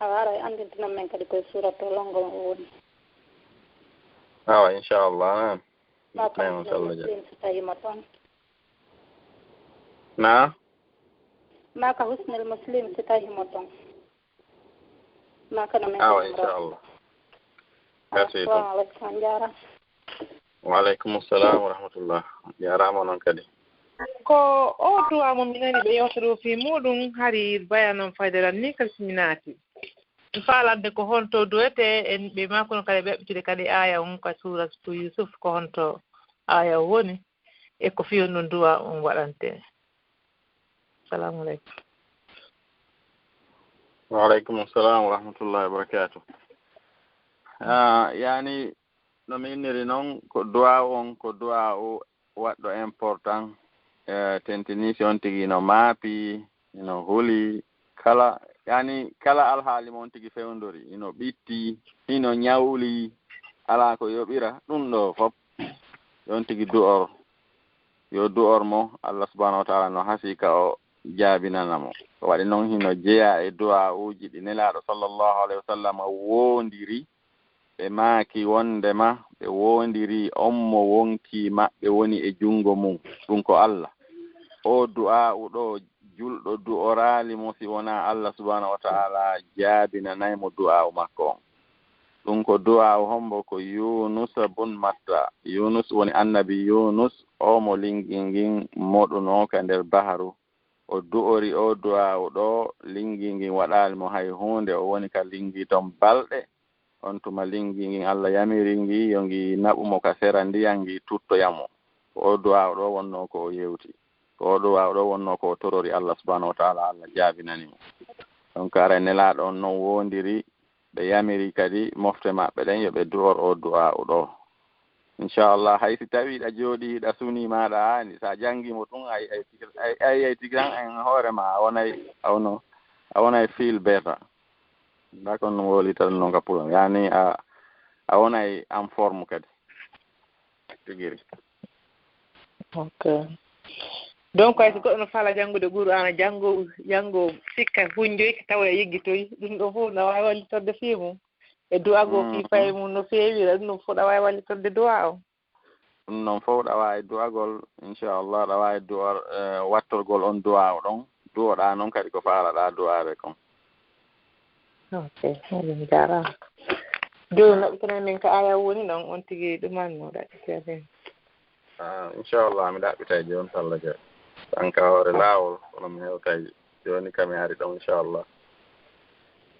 Awa, ara e anndintinan men kadi koye suuratul honngo o woni. Awa, inchallah, naam. Ma ka Muslim si tawi mo toon. Naam. Ma ka Husnul Muslim si tawi mo toon. Ma ka no men. Awa, inchallah. Merci. Assalamu aleykum, a jaaraama. Wa aleykum salam wa rahmatullah. Jaaraama onon kadi. Ko o du'a mo mi nani ɓe yewta ɗo fii muuɗum, hari bayanan faydaran ni kadi si mi naati. Mi faalande ko honto du'etee e ɓe maakuno kadi ɓe ɓaɓɓitude kadi aaya on ka suuratu Yuusuf, ko honto aaya on woni e ko fii on ɗum du'a on waɗantee. Salaamu aleykum. Wa aleykum salam wa rahmatullahi wa barakatuh. Ah, yani no mi inniri non ko du'a on ko du'a o waɗɗo important, eh, tentini si on tigi ino maapi, ino huli, kala, yani kala alhaali mo on tigi fewndori, ino ɓitti, ino ñawli, alaa ko yoɓira, ɗum ɗo fof, yo on tigi du'or, yo du'or mo, Allah subhanahu wa ta'ala no hasii ka o jaabinana mo. Ko waɗi non hino jeyaa e du'aa'uuji ɗi Nelaaɗo sallallahu alayhi wa sallam woondiri, ɓe maaki wonndema ɓe woondirii on mo wonkii maɓɓe woni e junngo mum, ɗum ko Alla. Oo du'aa'u ɗoo, julɗo du'oraali mo si wonaa Alla subhaanahu wa ta'aalaa jaabinanay mo du'aa'u makko on. Ɗum ko du'aa'u hommbo? Ko Yuunusa bun Matta. Yuunus woni annabi Yuunus, oo mo linngii ngin moɗunoo ka nder baharu. O du'ori oo du'aa'u ɗoo, linngii ngin waɗaali mo hay huunde, o woni ka linngii ton balɗe. On tuma linngii ngin Alla yamiri ngi yo ngi naɓu mo ka sera ndiyan ngi tuttoya mo. Ko oo du'aa'u ɗoo wonnoo ko o yewti. Ko oo du'aa'u ɗoo wonnoo ko o torori Alla subhaanahu wa ta'aalaa, Alla jaabinani mo. Donc aray Nelaaɗo on non woondiri, ɓe yamiri kadi mofte maɓɓe ɗen yo ɓe du'or oo du'aa'u ɗoo. Inchallah, hay si tawii hiɗa jooɗii hiɗa sunii maaɗa aani, so a janngii mo tun, a yi'ay tigi, a yi'ay tigi tan en hoore maa, a wonay, a wono, a wonay feel better. Ndaa kon no wowlital non ka pulaar, yani a, a wonay en forme kadi. Tigi ri. Ok. Donc, hay so goɗɗo no fala janngude Qur'aana, janngo, janngo sikka hunjoyke tawa e yeggitoyi, ɗum ɗo fof na waawi wallitorde fii mum. E du'ago fii fayi mum no feewira, ɗum ɗo fof na waawi wallitorde du'a o. Ɗum noon fof ɗa waawi du'agol, inchallah, ɗa waawi du'a, eh, wattorgol on du'a o ɗon. Du'oɗaa noon kadi ko faalaɗaa du'aade kon. Ok, min njaaraama. Jooni naɓitana min ka aya woni noon, on tigi ɗuman no ɗaɓɓitee. Ah, inchallah, mi ɗaɓɓitay jooni, so Allah jaɓi. Tan ka hoore laawol, kono mi hewtay jooni, ka mi ari ɗon, inchallah.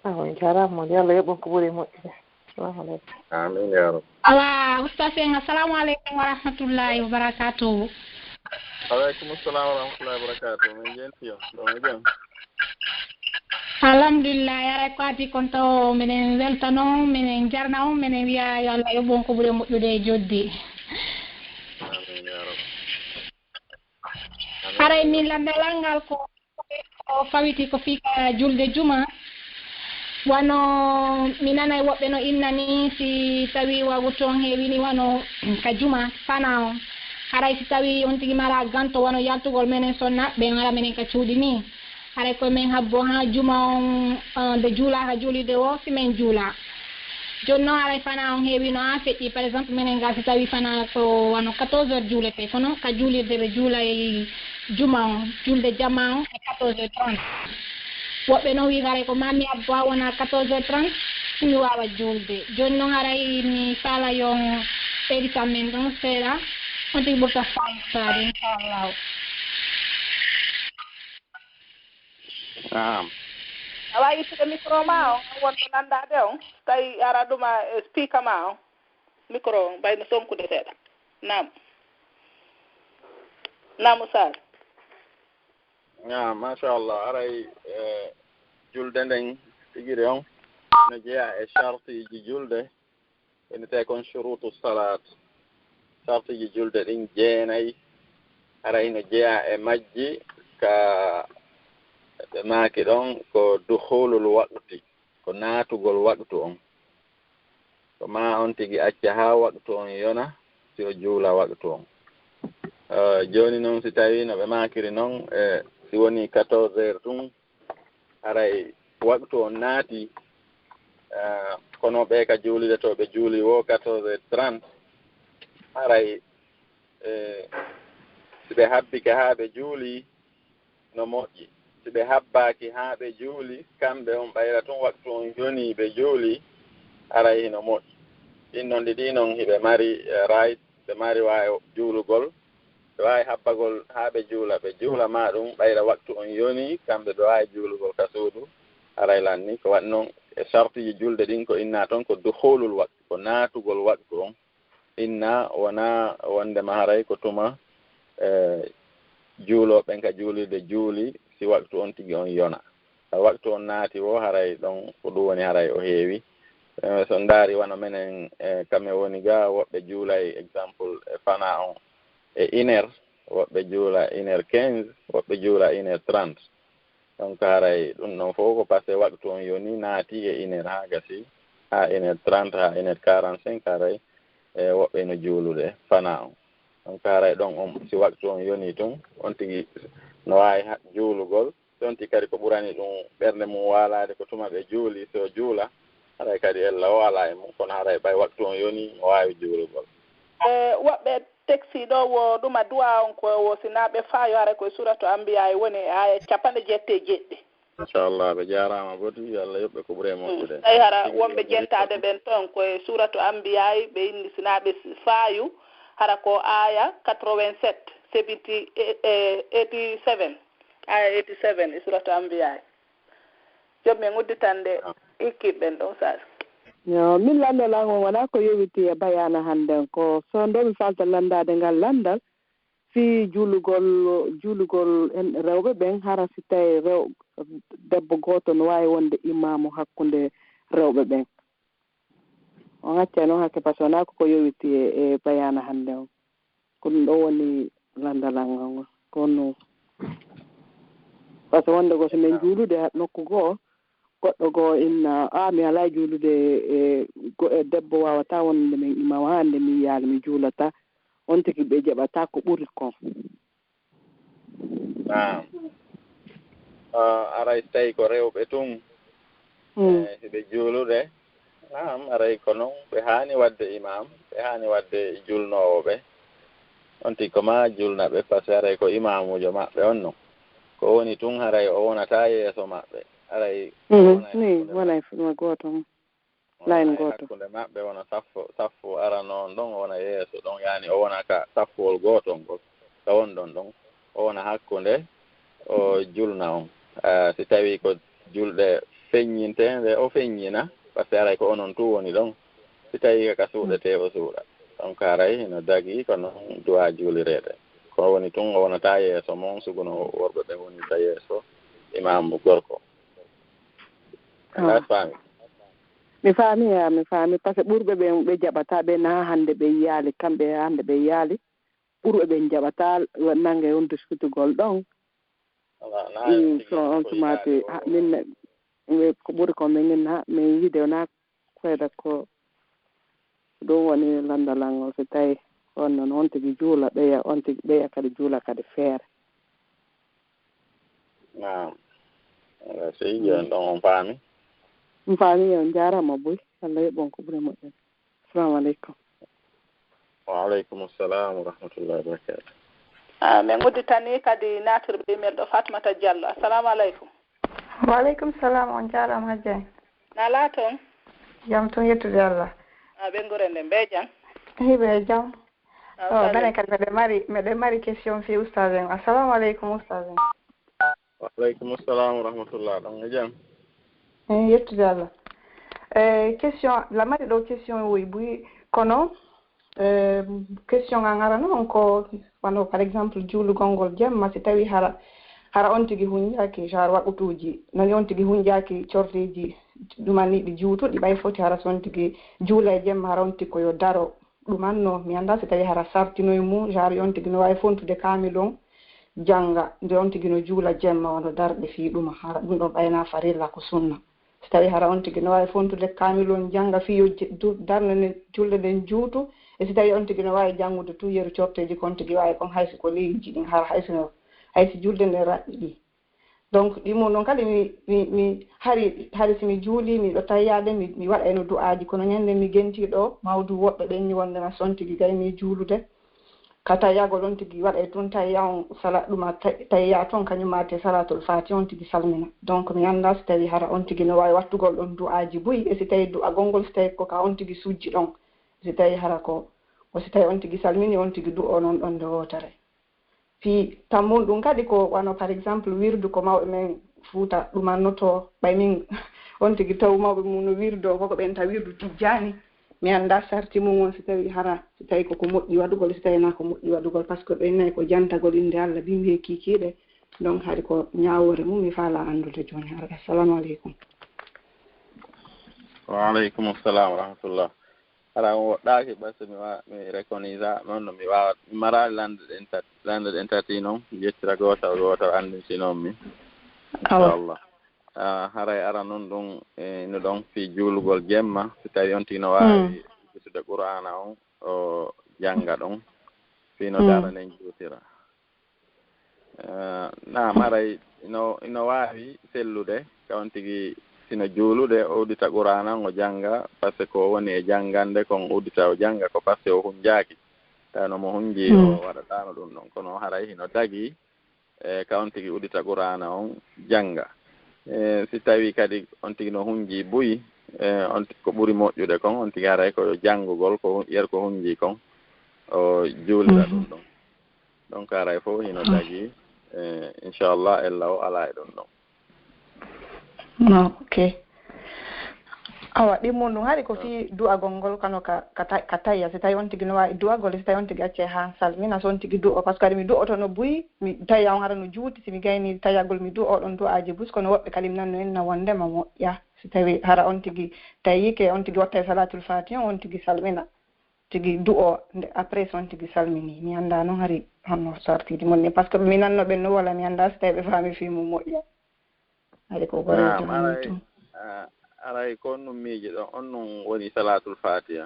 Ah, on njaaraama, yo Allah yoɓ on ko ɓuri moƴƴude. Assalamu aleykum. Amin, ya Rabbi. Awa, Oustaz en, assalamu aleykum wa rahmatullahi wa barakatuhu. Aleykum salam wa rahmatullahi wa barakatuhu. Min jenti on. Ɗo mi jam. Alhamdulillah, yaray ko adii kon taw minen weltano, minen jarna on, minen wiya yo Allah yoɓ on ko ɓuri moƴƴude e joddi. Amin, ya Rabbi. Haray min lanndalal ngal ko, ko fawiti ko fii ka julde juma. Wano mi nanay woɓɓe no inna ni, si tawi wagu ton heewini wano ka juma fana on. Haray si tawi on tigi mara ganto wano yaltugol menen sonna ɓen ara menen ka cuuɗi ni. Haray ko men habbo ha juma on, eh, nde juulaka juulirde o, si men juula. Jooni noon haray fana on heewino ha feƴƴi, par exemple, menen ga si tawi fana ko wano quatorze heures juulete, kono ka juulirde ɓe juulay juma on, julde jama on e quatorze heures trente. Woɓɓe noon wi haray ko ma mi habbo ha wona quatorze heures trente, si mi waawa juulde. Jooni noon haray mi faala yo on ɓeyditan men ɗon seeɗa, on tigi ɓurta faamude, inchallahu. Naam. A waawi ittude micro ma on, an wonɗo nanndaade on, tawi ara ɗuma e speaker ma on. Micro on, ɓay no sonkude seeɗa. Naam. Naam, Oustaz. Naam, machallah. Aray, eh, julde nden tigiri on no jeyaa e shartiiji julde, innetee kon shuruutu salaat. Sartiiji julde ɗin jeenay, haray no jeyaa e majji ka ɓe maaki ɗon ko dukhulul waqti, ko naatugol waqtu on. Ko ma on tigi acca haa waqtu on yona, si o juula waqtu on. Eh, jooni non, si tawii no ɓe maakiri non, eh, si wonii quatorze heures tun, haray waqtu on naati, eh, kono ɓe ka juulide to ɓe juuli wo quatorze heures trente, haray, eh, si ɓe habbike haa ɓe juuli, no moƴƴi. Si ɓe habbaaki haa ɓe juuli, kamɓe on ɓayra tun waqtu on yonii ɓe juuli, haray hino moƴƴi. Ɗin non ɗiɗi non hiɓe mari, eh, right, ɓe mari waawi juulugol. Ɓe waawi habbagol haa ɓe juula, ɓe juula ma ɗum, ɓayra waqtu on yonii, kamɓe ɓe waawi juulugol ka suudu, haray lanni. Ko waɗi non e sartiiji julde ɗin ko innaa ton ko dukhulul waqti, ko naatugol waqtu on. Inna wonaa wonndema haray ko tuma, eh, juulooɓe ɓen ka juulirde juuli, si waqtu on tigi on yona. Hay waqtu on naati wo, haray ɗon ko ɗum woni haray o heewi. Eh, so ndaari wano menen, eh, kame woni ga, woɓɓe juulay, exemple, e fana on e une heure, woɓɓe juula une heure quinze, woɓɓe juula une heure trente. Donc, haray ɗum ɗon fof ko parce que waqtu on yoni naati e une heure haa gasi, haa une heure trente, haa une heure quarante-cinq, haray, e woɓɓe no juulude fana on. Donc, haray ɗon on, si waqtu on yoni tun, on tigi no waawi ha-, juulugol. Si on tigi kadi ko ɓurani ɗum ɓernde mum waalaade ko tuma ɓe juuli, si o juula, haray kadi ella o alaa e mum, kono haray ɓay waqtu on yoni, no waawi juulugol. Eh, woɓɓe teksi ɗo wo ɗuma du'a on ko wo si na ɓe faayo, haray ko e Suratu Anbiya e woni e aya capanɗe jeetati e jeeɗiɗi. Machallah, ɓe jaaraama boti, yo Allah yoɓ ɓe ko ɓuri e moƴƴude. Tawi hara wonɓe jentaade ɓen ton ko e Suratu Anbiya, ɓe inni si na ɓe faayu, hara ko aya quatre-vingt-sept, seventy, eh, eh, eighty-seven, aya eighty-seven e Suratu Anbiya. Jooni min udditande ikkiiɓe ɓen ɗon saa'i. Yo, min lanndal an on wonaa ko yowiti e bayaana hannden ko, so ndo mi falta lanndaade ngal lanndal fii juulugol, juulugol en rewɓe ɓen, hara si tawii rew-, debbo gooto no waawi wonde imaamu hakkunde rewɓe ɓen. On accay noon hakke, par ce que wonaa ko ko yowiti e, e bayaana hannden on. Ko ɗum ɗoo woni lanndal an ngol. Ko honno? Par ce que wonde goo, so min juulude ha nokku goo, goɗɗo goo inna, "Aa, mi alaa e juulude e go-, e debbo waawataa wonande min imam, haa hannde mi yiyaali, mi juulataa." on tigi ɓe jaɓata ko ɓuri kon. Naam. Ah, aray so tawii ko rewɓe tun, mm. Eh, hiɓe juulude, naam, aray ko non ɓe haani waɗde imaam, ɓe haani waɗde julnoowo ɓe. On tigi ko maa julna ɓe, parce que aray ko imaamuujo maɓɓe on non. Ko woni tun, haray o wonataa yeeso maɓɓe. Aray mm-hmm. Ni wona e fuɗma gooto. Mm. Layin gooto. Hakkunde maɓɓe wona saffu, saffu arano on ɗon, o wona yeeso ɗon, yaani o wona ka saffuwol gootol ngol, ka wonɗon ɗon, o wona hakkunde, o julna on. Ah, si tawii ko julɗe feññinteende, o feññina, parce que aray ko onon tun woni ɗon. Si tawii ka suuɗetee, o suuɗa. Donc aray hino dagii ko non du'a juulireede. Ko woni tun, o wonataa yeeso mon, suguno worɓe ɓe wonirta yeeso imaamu gorko. Ah. A faami? Mi faami, yaa, mi faami. Parce que ɓurɓe ɓen ɓe jaɓataa ɓe, na hannde ɓe yiyaali, kamɓe hannde ɓe yiyaali. Ɓurɓe ɓen jaɓataa nannge on diskutugol ɗon. Alaa, na Mm, tigi so on ko sumaati, yiyaali o. Ha, min ne, mi, ko ɓuri ko min, ha, min yiide wona koyɗa ko ɗum woni lanndal an o, so tawi on non on tigi juula ɓeya, on tigi ɓeya kadi juula kadi feere. Naam. Ala sey jooni ɗon on faami? On faami, on njaaraama buy. Allah yoɓ on ko ɓuri moƴƴude. Assalamu aleykum. Wa aleykum salam wa rahmatullahi wa barakatuh. Ah, min udditanii kadi naatirɓe email ɗo, Fatmata Diallo. Assalamu aleykum. Wa aleykum salam, on njaaraama Hajjay. Na laa toon? Jam toon, yettude Allah. Ah, ɓe ngure nde, mbe jam? Hiɓe jam. Ah, o, menen kadi meɗen mari, meɗen mari question fii ustaz en. Assalamu aleykum ustaz en. Wa aleykum salam wa rahmatullah. Ɗon e jam? Eyi, yettude Allah. E question, la mari ɗo question woyi buy, kono e question an arano on ko wano par exemple juulugol ngol jemma, si tawi hara, hara on tigi hunjaaki, genre waqutuuji, nani on tigi hunjaaki cordeeji ɗuman ni ɗi juutuɗi, ɓay foti hara so on tigi juula e jemma, hara on tigi ko yo daro, ɗuman no, mi anndaa si tawi hara sartinoy mum, genre yo on tigi no waawi fontude kaamil on, jannga, nde on tigi no juula jemma, wano darɗe fii ɗuma, hara ɗum ɗon ɓay na farilla, ko sunna. Si tawi hara on tigi no waawi fontude kaamil on, jannga fii yo je-, du-, darnde nden, julde nden juutu, e si tawi on tigi no waawi janngude tun yeru corteeji kon tigi waawi kon, hay si ko leydi ɗin, hara hay si no, hay si julde nden raɓɓiɗi. Donc, ɗi mun ɗon kadi mi, mi, mi hari, hari si mi juuli, miɗo tayyaade, mi, mi waɗayno du'aaji, kono ñande mi gentii ɗo, mawdu woɓɓe ɓen ni wondema si on tigi gayni juulude, ka tayyagol on tigi waɗay tun tayya on, sala ɗuma tay-, tayya ton, kañum ma te salatul fati on tigi salmina. Donc, mi anndaa si tawi hara on tigi no waawi wattugol ɗon du'aaji buy, e si tawi du'agol ngol, si tawi ko ka on tigi sujji ɗon, si tawi hara ko, ko si tawi on tigi salmini, on tigi du'o non ɗon nde wootere. Fii tammun ɗum kadi ko wano, par exemple, wirdu ko mawɓe men Fuuta ɗumannotoo. Ɓay min on tigi taw mawɓe mum no wirdoo, ko ko ɓen taw wirdu tijjaani. Mi anndaa sarti mum on, si tawii hara, si tawii ko ko moƴƴi waɗugol, si tawii naa ko moƴƴi waɗugol, par ce que ɓen nayi ko jantagol innde Alla, bimbi e kiikiiɗe. Donc, hari ko ñaawoore mum mi faalaa anndude jooni hara. Assalamu aleykum. Wa aleykum salam wa rahmatullah. Hara on woɗɗaaki, parce que mi wa-, mi reconnaît non, no mi waawa, mi maraali lande ɗen tati, lande ɗen tati non, mi yettira gootal gootal anndintinoon mi. Awa. Inchallah. Ah, haray ara non ɗum, eh, no ɗon fii juulugol jemma, si tawi on tigi no waawi Mm. udditude Qur'aana on, o jannga ɗon, fii no Mm. dara nden juutira. Eh, naam, haray ino, ino waawi sellude, ka on tigi sino juulude, o uddita Qur'aana, o jannga, parce que ko woni e janngande kon, uddita o jannga ko parce que o hunjaaki. Tawi no mo hunji, Mm. o waɗataano ɗum ɗon. Kono haray hino dagii, eh, ka on tigi uddita Qur'aana on jannga. Eh, si tawii kadi on tigi no hunji buy, eh, on tigi ko ɓuri moƴƴude kon, on tigi haray ko janngugol, ko hu-, yer ko hunji kon, o juulira Mhm. ɗum ɗon. Donc, haray fof hino Mhm. dagii, eh, inchallah, ella o alaa e ɗum ɗon. No, ok. Awa, ɗimmun ɗum hari ko fii du'agol ngol kano ka, ka ta-, ka tayya. Si tawi on tigi no waawi du'agol, si tawi on tigi accay haa salmina, so on tigi du'o. Par ce que hari mi du'oto no buy, mi tayya on hara no juuti, si mi gayni tayyagol mi du'o ɗon du'aaji bus, kono woɓɓe kalim nan no inna wondema moƴƴa. Si tawi hara on tigi tayyike, on tigi wattay salatul fatiha, on tigi salmina. Tigi du'o, nde, après so on tigi salmini. Mi anndaa noon hari honno sartiiji mon ni. Par ce que mi nanno ɓen no wola, mi anndaa si tawi ɓe faami fii mum moƴƴa. Hari ko goreejo Naam, on aray, tun. Ah, aray ko on ɗum miijiɗon, on ɗum woni salaatul faatiha?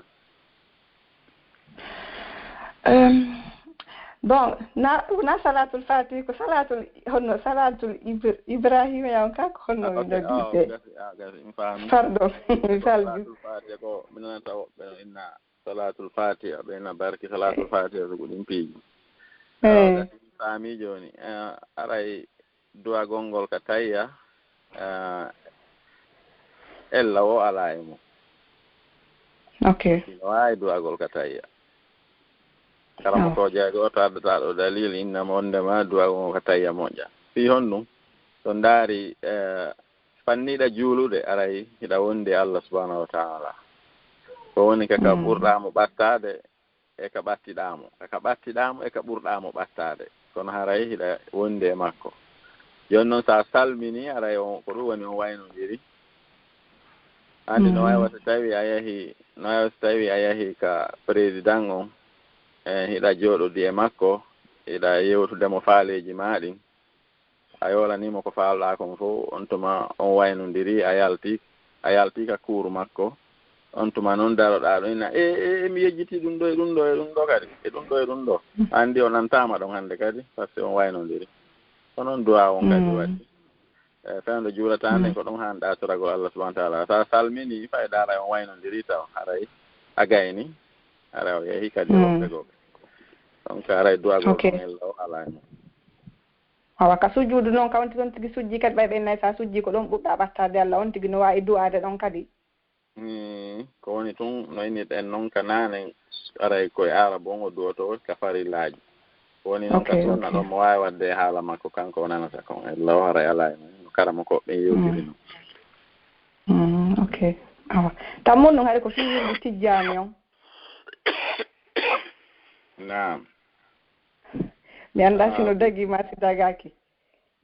Ehm, bon, na, na salatul fati, ko salatul, honno salatul Ibr-, Ibrahima ya on ka, ko honno ah, ok, min ah, ɗaɗi gasi, ah, gasi, mi faami. Pardon, mi salbi. Salatul fati ko, mi nanata woɓɓe no inna salatul fatiha, ɓe na barki salatul fatiha, so ko ɗin piiji. Eh. Ah, gasi, mi faami jooni. Ah, aray duwagol ngol ka tayya, ah, ella wo alaa e mum. Ok. Ino waawi duwagol ka tayya. Kala mo Awa. Toojaaɗo o, to addataa ɗo dalil, innama wondema duwagol ngol ka tayya moƴƴa. Fii honɗum? So ndaari, eh, fanniɗa juulude, aray hiɗa wondi e Allah subhanahu wa ta'ala. Ko woni ka, ka Mm. ɓurɗaa mo ɓattaade, e ka ɓattiɗaa mo, e ka ɓattiɗaa mo, e ka ɓurɗaa mo ɓattaade. Kono haray hiɗa wondi e makko. Jooni noon, so a salminii, haray on, ko ɗum woni on waynondiri. Anndi no Mm. waawi wata tawi a yahi, no waawi wata tawi a yahi ka président on, e hiɗa jooɗodi e makko, hiɗa yewtude mo faaleeji maa ɗin. A yoolanii mo ko faalɗaa kon fof, on tuma on waynondiri, a yalti, a yalti ka kuuru makko. On tuma noon daroɗaa ɗo ina, e, e, e, mi yejjiti ɗum ɗo e ɗum ɗo e ɗum ɗo kadi, e ɗum ɗo e ɗum ɗo. Anndi o nantaama ɗon hannde kadi, par ce que on waynondiri. Ko noon duwaa on kadi Mm. waɗi. E, fewndo juulataa nden Mm. ko ɗum haani ɗaatoragol Allah subhanahu wa ta'ala. So a salminii, fay ɗaara on waynondiri taw, haray a gayni, haray o yehi kadi Mm. woɓɓe goo. Donc, haray duwagol Ok. ɗum ella o alaa e mum. Awa, ka sujjuudu noon, ka on tigi, on tigi sujji kadi, ɓay ɓen nay, sa sujji ko ɗon ɓurɗa ɓattaade Allah, on tigi no waawi du'aade ɗon kadi. Mm, ko woni tun, no innirɗen noon ka naane, aray ko e Aarabu on o du'oto ka farillaaji. Ko woni noon Ok, ka sunna ok. ɗon, mo waawi waɗde e haala makko, kanko o nanata kon. Ella o haray alaa e mum, no karamokooɓe ɓen yewtiri Mm. noon. Mm, ok. Awa. Tammun ɗum hari ko fii wirdu Tijjaani on. Naam. Mi anndaa si Ah, no ok. Dagii maa si dagaaki.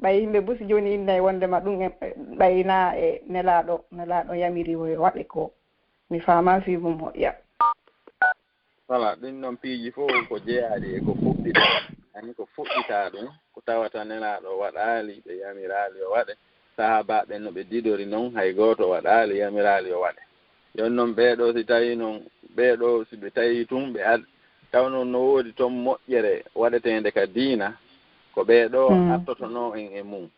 Ɓay yimɓe busi jooni innay wondema ɗum en, ɓay na e Nelaaɗo, Nelaaɗo yamiri o yo waɗe ko mi faamaa fii mum moƴƴa. Voilà, ɗin ɗon piiji fof ko jeyaaɗi e ko fuɗɗitaa. Ani ko fuɗɗitaa ɗum, ko tawata Nelaaɗo waɗaali, ɓe yamiraali yo waɗe. Sahaabaaɓe no ɓe didori noon, hay gooto waɗaali, yamiraali yo waɗe. Jooni noon ɓee ɗoo si tawii noon, ɓee ɗoo si ɓe tawii tun, ɓe ad-, tawnoo no woodi toon moƴƴere waɗeteende ka diina, ko ɓee ɗoo Mm. artotonoo en e mum.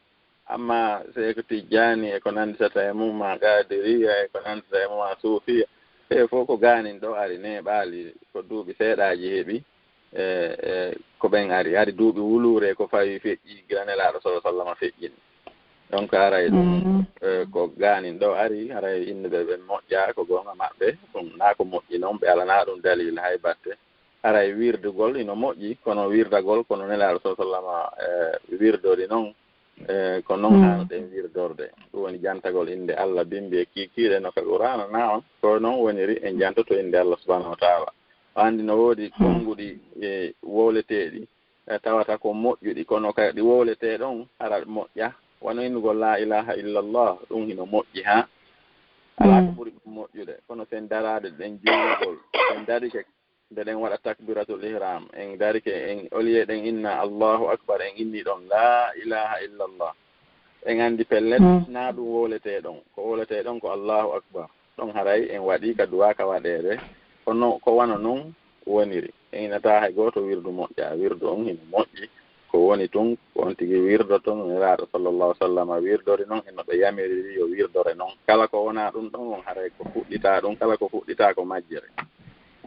Amma Seeku Tijjaani e ko nannditata e mum, maa Qaadiriya e ko nannditata e mum, maa Suufiya, ɓee fof ko gaanin ɗoo ari, neeɓaali, ko duuɓi seeɗaaji heɓi, e, e ko ɓen ari. Ari duuɓi wuluure ko fawi feƴƴi gila Nelaaɗo sallallaahu alayhi wa sallam feƴƴini. Donc, haray ɗum, Mm. e, ko gaanin ɗoo ari, haray innuɓe ɓen moƴƴaa, ko goonga maɓɓe, ɗum naa ko moƴƴi noon, ɓe alanaa ɗum dalil hay batte. Haray wirdugol ino moƴƴi, kono wirdagol kono Nelaaɗo sallallaahu alayhi wa sallam, e, wirdori noon, e, ko noon Mm. haanɗen wirdorde. Ɗum woni jantagol innde Allah bimbi e kiikiiɗe no ka Qur'aana na on. Ko noon woniri en jantoto innde Allah subhanahu wa ta'ala. O anndi no woodi Mm. konnguɗi e wowleteeɗi, e, tawata ko moƴƴuɗi, kono ka ɗi wowletee ɗon hara moƴƴa. Wano innugol laa ilaaha illallah, ɗum hino moƴƴi haa. Alaa ko Mm. ɓuri ɗum moƴƴude. Kono sen daraade ɗen juulugol, sen darike nde ɗen waɗa takbiratul ihram, en darike, en, au lieu ɗen inna Allahu akbar, en inni ɗon laa ilaaha illallah. En anndi pellet, Mm. naa ɗum wowletee ɗon. Ko wowletee ɗon ko Allahu akbar. Ɗon haray en waɗii ka duwaa ka waɗeede. Kono ko wano non woniri. En inataa hay gooto wirdu moƴƴa. Wirdu on hino moƴƴi. Ko woni tun, ko on tigi wirdoto no Nelaaɗo sallallaahu alayhi wa sallam wirdori non, e no ɓe yamiriri yo wirdore non. Kala ko wonaa ɗun ɗon, on haray ko fuɗɗitaa ɗun, kala ko fuɗɗitaa ko majjere.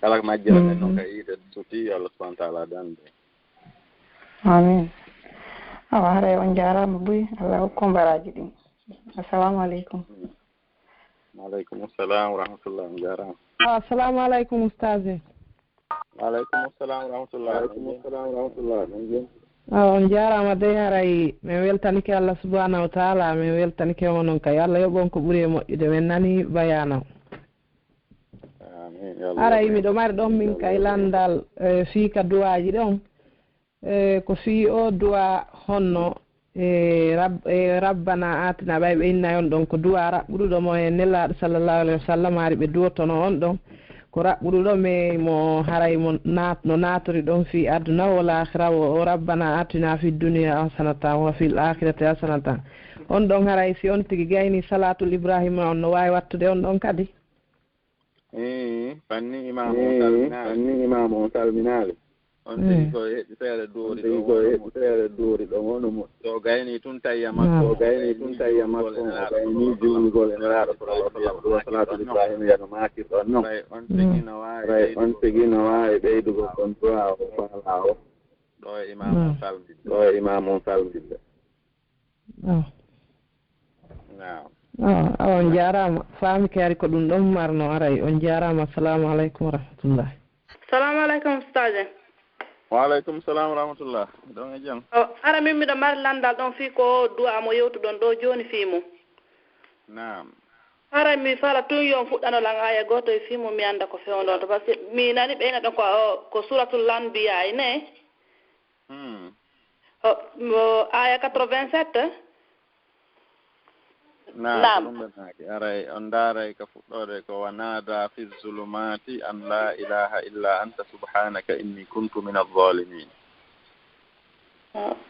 Kala ko majjere nden non Mm. ka yiite suti, yo Allah subhanahu wa ta'ala dande. Amin. Awa, haray on jaaraama buy, Allah hokku on baraaji ɗin. Assalamu aleykum. Wa aleykum salam wa rahmatullah, on jaaraama. Ah, assalamu aleykum, ustaz. Wa aleykum salam wa rahmatullah. Wa aleykum salam wa rahmatullah. Min jin. Ah, on jaaraama dey, haray min weltanike Allah subhanahu wa ta'ala, min weltanike onon kay. Allah yoɓ on ko ɓuri e moƴƴude. Min nani bayaana. Amin. Ya Allah. Haray miɗo mari ɗon min kay lanndal, eh, fii ka duwaaji ɗon. Eh, ko fii o duwaa honno, eh, rab-, eh, Rabbana aatina, ɓay ɓe innay on ɗon ko duwaa raɓɓuɗuɗo mo e Nelaaɗo sallallaahu alayhi wa sallam, ari ɓe duwotono on ɗon. Ko raɓɓuɗuɗo mo e mo haray mo naat-, no naatori ɗon fii aduna wal aakhira wo, o Rabbana aatina fid dunya hasanatan wa fil aakhirati hasanatan. On ɗon haray si on tigi gayni salaatul Ibraahiima on no waawi wattude on ɗon kadi? Ii, fanni imaamu on salminaali. Fanni imaamu on salminaali. On tigi ko heɓi feere duuri ɗo wonu mo. So gayni tun tayya makko, so gayni tun tayya makko, o gayni juulugol e Nelaaɗo sallallahu alaihi wasallam, ɗum salaatul Ibrahimiyya no maakirɗon non. Ray on tigi no waawi ɓeydugol kon du'a o faala o. Ɗo e imam on salminde. Ɗo e imam on salminde. Awa. Naam. Awa, awa, on jaaraama. Faami kaari ko ɗum ɗon marno aray. On jaaraama. Assalamu aleykum wa rahmatullah. Salamu aleykum, ustaaje. Wa aleykum salam wa rahmatullah. Ɗon e jam. O, ara min miɗo mari lanndal ɗon fii ko du'a mo yewtuɗon ɗo jooni fii mum. Naam. Ara mi fala tun yo on fuɗɗano lan aaya gooto e fii mum mi annda ko fewndo to, parce que mi nani ɓeyna ɗon ko, ko suuratul Anbiyaa ne. Hmm. O, mo, aaya quatre-vingt-sept. Naam, naam. Ko ɗum ɓe maaki. Aray, on ndaaray ka fuɗɗoode ko, "Wa naada fi zulumaati an laa ilaaha illa anta subhaanaka inni kuntu mina zaalimiin."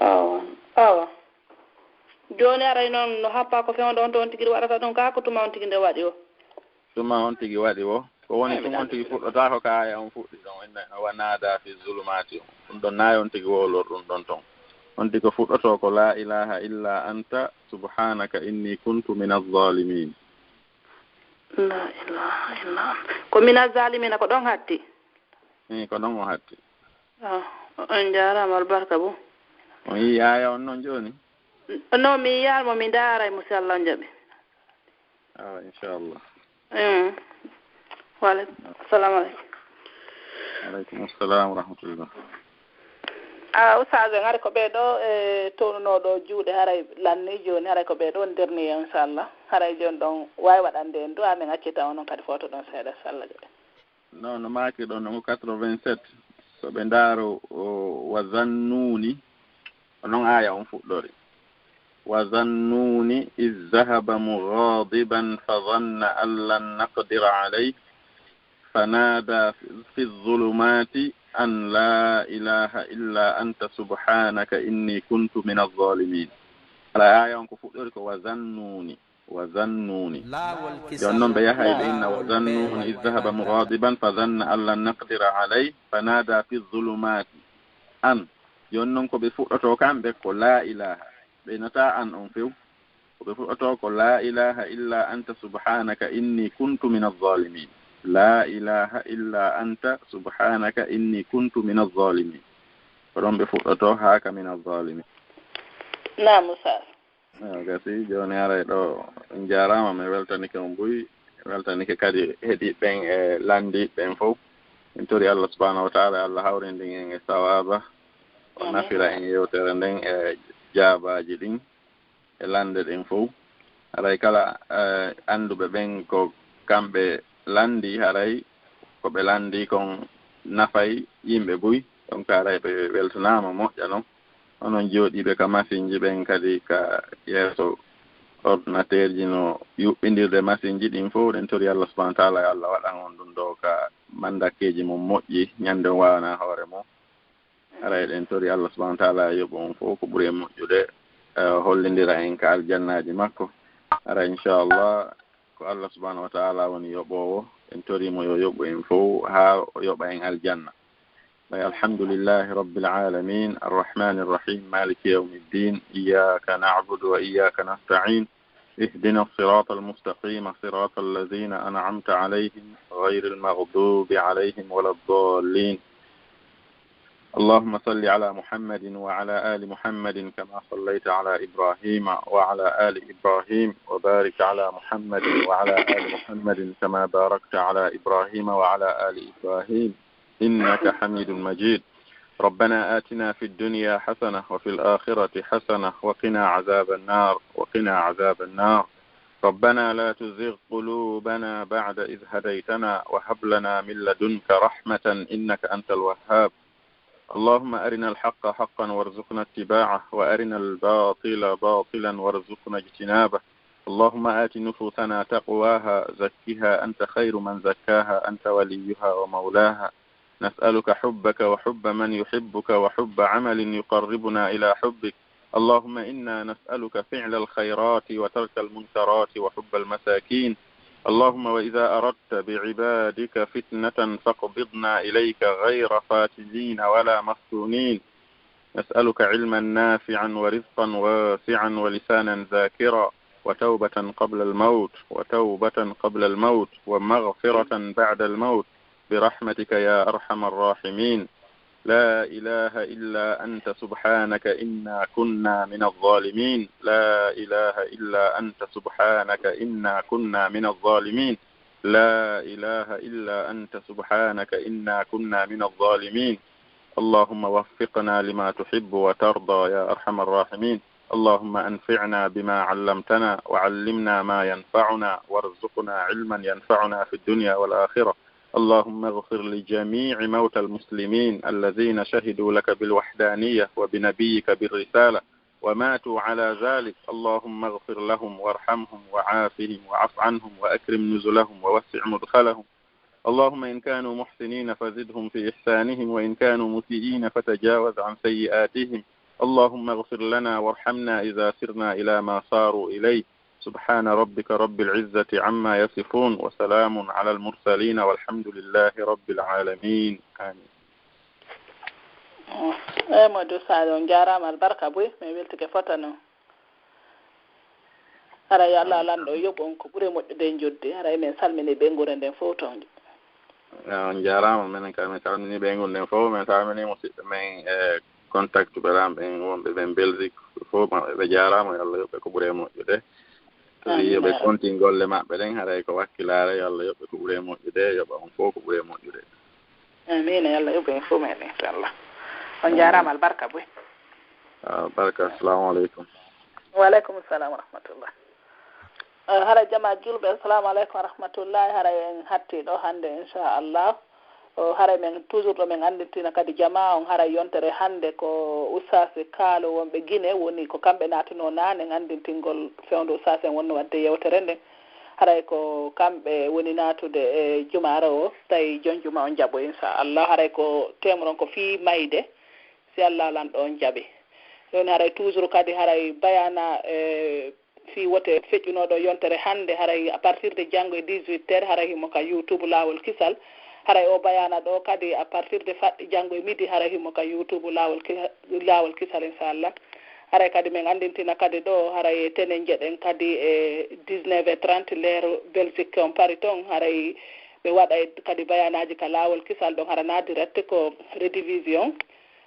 Awa, awa. Jooni aray noon no happa ko fewndo on to on tigi waɗata ɗum, kaa ko tuma on tigi nde waɗi o? Tuma on tigi waɗi wo. Ko woni tun on tigi fuɗɗotaako ka aaya on fuɗɗi ɗon, inna, "Wa naada fi zulumaati." Ɗum ɗon naay on tigi wowlor ɗum ɗon ton. On tigi ko fuɗɗotoo ko, "Laa ilaaha illa anta subhaanaka inni kuntu mina zaalimiin." Laa ilaaha illa anta. Ko mina zaalimiina ko ɗon hatti? Ii, ko ɗon o hatti. Ah, on njaaraama, albarka bo. On yii aaya on non jooni? N-, non, mi yiyaali mo, mi ndaaray mo si Allah on jaɓi. Awa, inchallah. Mm. Wa aleykum, assalamu aleykum. Aleykum assalam wa rahmatullah. Ah, ustaaje, hari ko ɓee ɗo e townunoo ɗo juuɗe haray lanni jooni, haray ko ɓee ɗo nderni, inchallah. Haray jooni ɗon waawi waɗande en du'a, min accita onon kadi foto ɗon seeɗa, so Allah jaɓi. Non, no maaki ɗon, non ko quatre-vingt-sept. So ɓe ndaaro, o, "Wa zannuuni", ko non aaya on fuɗɗori. "Wa zannuuni iz zahaba mughadiban fa zanna an lan naqdira alayhi, fa naada fi zulumaati an laa ilaaha illa anta subhaanaka inni kuntu mina zaalimiin." Hala aaya on ko fuɗɗori ko "Wa zannuuni." Wa zannuuni. Jooni noon ɓe yahay ɓe inna, "Wa zannuuni iz zahaba mughadiban fa zanna an lan naqdira alayhi fa naada fi zulumaati an." Jooni noon ko ɓe fuɗɗotoo kamɓe ko laa ilaaha. Ɓe nataa an on few. Ko ɓe fuɗɗotoo ko laa ilaaha illa anta subhaanaka inni kuntu mina zaalimiin. Laa ilaaha illa anta subhaanaka inni kuntu mina zaalimiin. Ko ɗon ɓe fuɗɗotoo haa ka mina zaalimiin. Naam, Ustaas. Ewa, gasi, jooni aray ɗo, on njaaraama, mi weltanike on buy, mi weltanike kadi heɗiiɓe ɓen e lanndiiɓe ɓen fof. Min tori Allah subhanahu wa taala, Allah hawrindin en e sawaaba, o nafira en yewtere nden e jaabaaji ɗin e lannde ɗen fof. Haray kala, eh, annduɓe ɓen ko kamɓe lanndii, haray ko ɓe lanndii kon nafay yimɓe buy. Donc, haray ɓe weltanaama moƴƴa non. Onon jooɗiiɓe ka masinji ɓen kadi ka yeeso ordinateerji no yuɓɓindirde masinji ɗin fof, ɗen tori Allah subhanahu wa taala, yo Allah waɗan on ɗum ɗo ka mandakkeeji mum moƴƴi, ñande on waawana hoore mum. Haray ɗen tori Allah subhanahu wa taala yoɓo on fof ko ɓuri e moƴƴude, eh, hollindira en ka aljannaaji makko. Haray inchallah ko Allah subhanahu wa taala woni yoɓoowo, en tori mo yo yoɓu en fof haa o yoɓa en aljanna. Ɓay alhamdulillahi rabbil alamin, arrahmani rrahim, maliki yawmi ddin, iyyaka na'budu wa iyyaka nasta'in, ihdina sirata almustaqima, sirata alladhina an'amta alayhim, ghayri almaghdubi alayhim wala ddallin. اللهم صل على محمد وعلى آل محمد كما صليت على إبراهيم وعلى آل إبراهيم، وبارك على محمد وعلى آل محمد كما باركت على إبراهيم وعلى آل إبراهيم، إنك حميد مجيد. ربنا آتنا في الدنيا حسنة وفي الآخرة حسنة وقنا عذاب النار، وقنا عذاب النار. ربنا لا تزغ قلوبنا بعد إذ هديتنا وهب لنا من لدنك رحمة إنك أنت الوهاب. اللهم أرنا الحق حقا وارزقنا اتباعه، وأرنا الباطل باطلا وارزقنا اجتنابه. اللهم آت نفوسنا تقواها، زكها أنت خير من زكاها، أنت وليها ومولاها. نسألك حبك وحب من يحبك وحب عمل يقربنا إلى حبك. اللهم إنا نسألك فعل الخيرات وترك المنكرات وحب المساكين. اللهم وإذا أردت بعبادك فتنة فاقبضنا إليك غير فاتنين ولا مفتونين. نسألك علما نافعا ورزقا واسعا ولسانا ذاكرا وتوبة قبل الموت وتوبة قبل الموت ومغفرة بعد الموت برحمتك يا أرحم الراحمين. لا إله إلا أنت سبحانك إنا كنا من الظالمين. لا إله إلا أنت سبحانك إنا كنا من الظالمين. لا إله إلا أنت سبحانك إنا كنا من الظالمين. اللهم وفقنا لما تحب وترضى يا أرحم الراحمين. اللهم أنفعنا بما علمتنا وعلمنا ما ينفعنا وارزقنا علما ينفعنا في الدنيا والآخرة. اللهم اغفر لجميع موتى المسلمين الذين شهدوا لك بالوحدانية وبنبيك بالرسالة وماتوا على ذلك. اللهم اغفر لهم وارحمهم وعافهم واعف عنهم وأكرم نزلهم ووسع مدخلهم. اللهم إن كانوا محسنين فزدهم في إحسانهم وإن كانوا مسيئين فتجاوز عن سيئاتهم. اللهم اغفر لنا وارحمنا إذا سرنا إلى ما صاروا إليه. سبحان ربك رب العزة عما يصفون وسلام على المرسلين والحمد لله رب العالمين. آمين. Eyi, Modu Sadio, on njaaraama, albarka buy, mi weltike fota noon. Hara yo Allah lanɗo yoɓ on ko ɓuri moƴƴude e njoddi. Hara emin salmini ɓeynguure nden fof toon. On njaaraama, menen kadi min salmini ɓeynguure nden fof, min salmini musidɓe men e contact ɓe lan ɓen wonɓe ɓen Belgique fof, maɓɓe ɓe njaaraama, yo Allah yoɓ ɓe ko ɓuri moƴƴude. To wi yo ɓe kontin golle maɓɓe ɗen, haray ko wakkilaare, yo Allah yoɓ ɓe ko ɓuri moƴƴude, yoɓa on fof ko ɓuri moƴƴude. Amiina, yo Allah yoɓ en fof meɗen inchallah. On njaaraama, albarka boy. Ah, barka, assalamu aleykum. Wa aleykum salam wa rahmatullah. Eh, hara jama julɓe, assalamu aleykum wa rahmatullahi. Hara en hatti ɗo hannde inchallah. O, haray men toujours ɗo men anndintina kadi jama on, haray yontere hannde ko Oustaz Kaalo wonɓe Guinée woni, ko kamɓe naatuno naane anndintingol fewndo Oustaz en wonno wadde yewtere nden. Haray ko kamɓe woni naatude e jumaare o, tawi jon juma on jaɓo inchallah. Haray ko thème on ko fii mayde, si Allah lanɗo on jaɓi. Joni haray toujours kadi haray bayana e fii wote feƴƴunooɗo yontere hannde, haray à partir de janngo e dix-huit heures, haray himo ka YouTube Laawol Kisal. Haray o bayana ɗo kadi à partir de faɗɗi janngo e midi, haray himo ka YouTube Laawol Ki-, Laawol Kisal, inchallah. Haray kadi min anndintina kadi ɗo, haray tenen jeɗen kadi e dix-neuf heures trente, l'heure Belgique on Paris ton, haray ɓe waɗay kadi bayanaaji ka Laawol Kisal ɗon, hara na direct, ko rediffusion.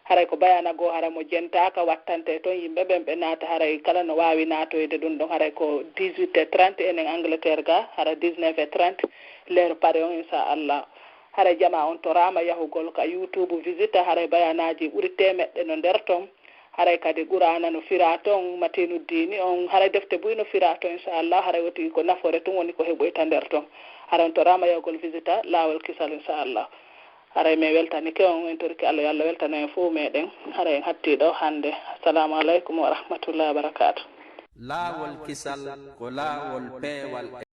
Haray ko bayana goo, hara mo jentaaka wattante toon, yimɓe ɓen ɓe naata, haray kala no waawi naatoyde ɗum ɗon, haray ko dix-huit heures trente enen Angleterre ga, hara dix-neuf heures trente, l'heure Paris on, inchallah. Haray jama on toraama yahugol ka YouTube visita, haray bayanaaji ɓuri teemeɗɗe no nder ton, haray kadi Qur'aana no firaa ton, Matiinu Diini on, haray defte buy no firaa ton, inchallah, haray woti ko nafoore tun woni ko heɓoyta nder ton. Haray on toraama yahugol visita Laawol Kisal, inchallah. Haray min weltanike on, en torike Allah yo Allah weltano en fof meɗen. Haray en hatti ɗo hannde. Assalamu aleykum wa rahmatullahi wa barakatuh. Laawol Kisal ko laawol peewal e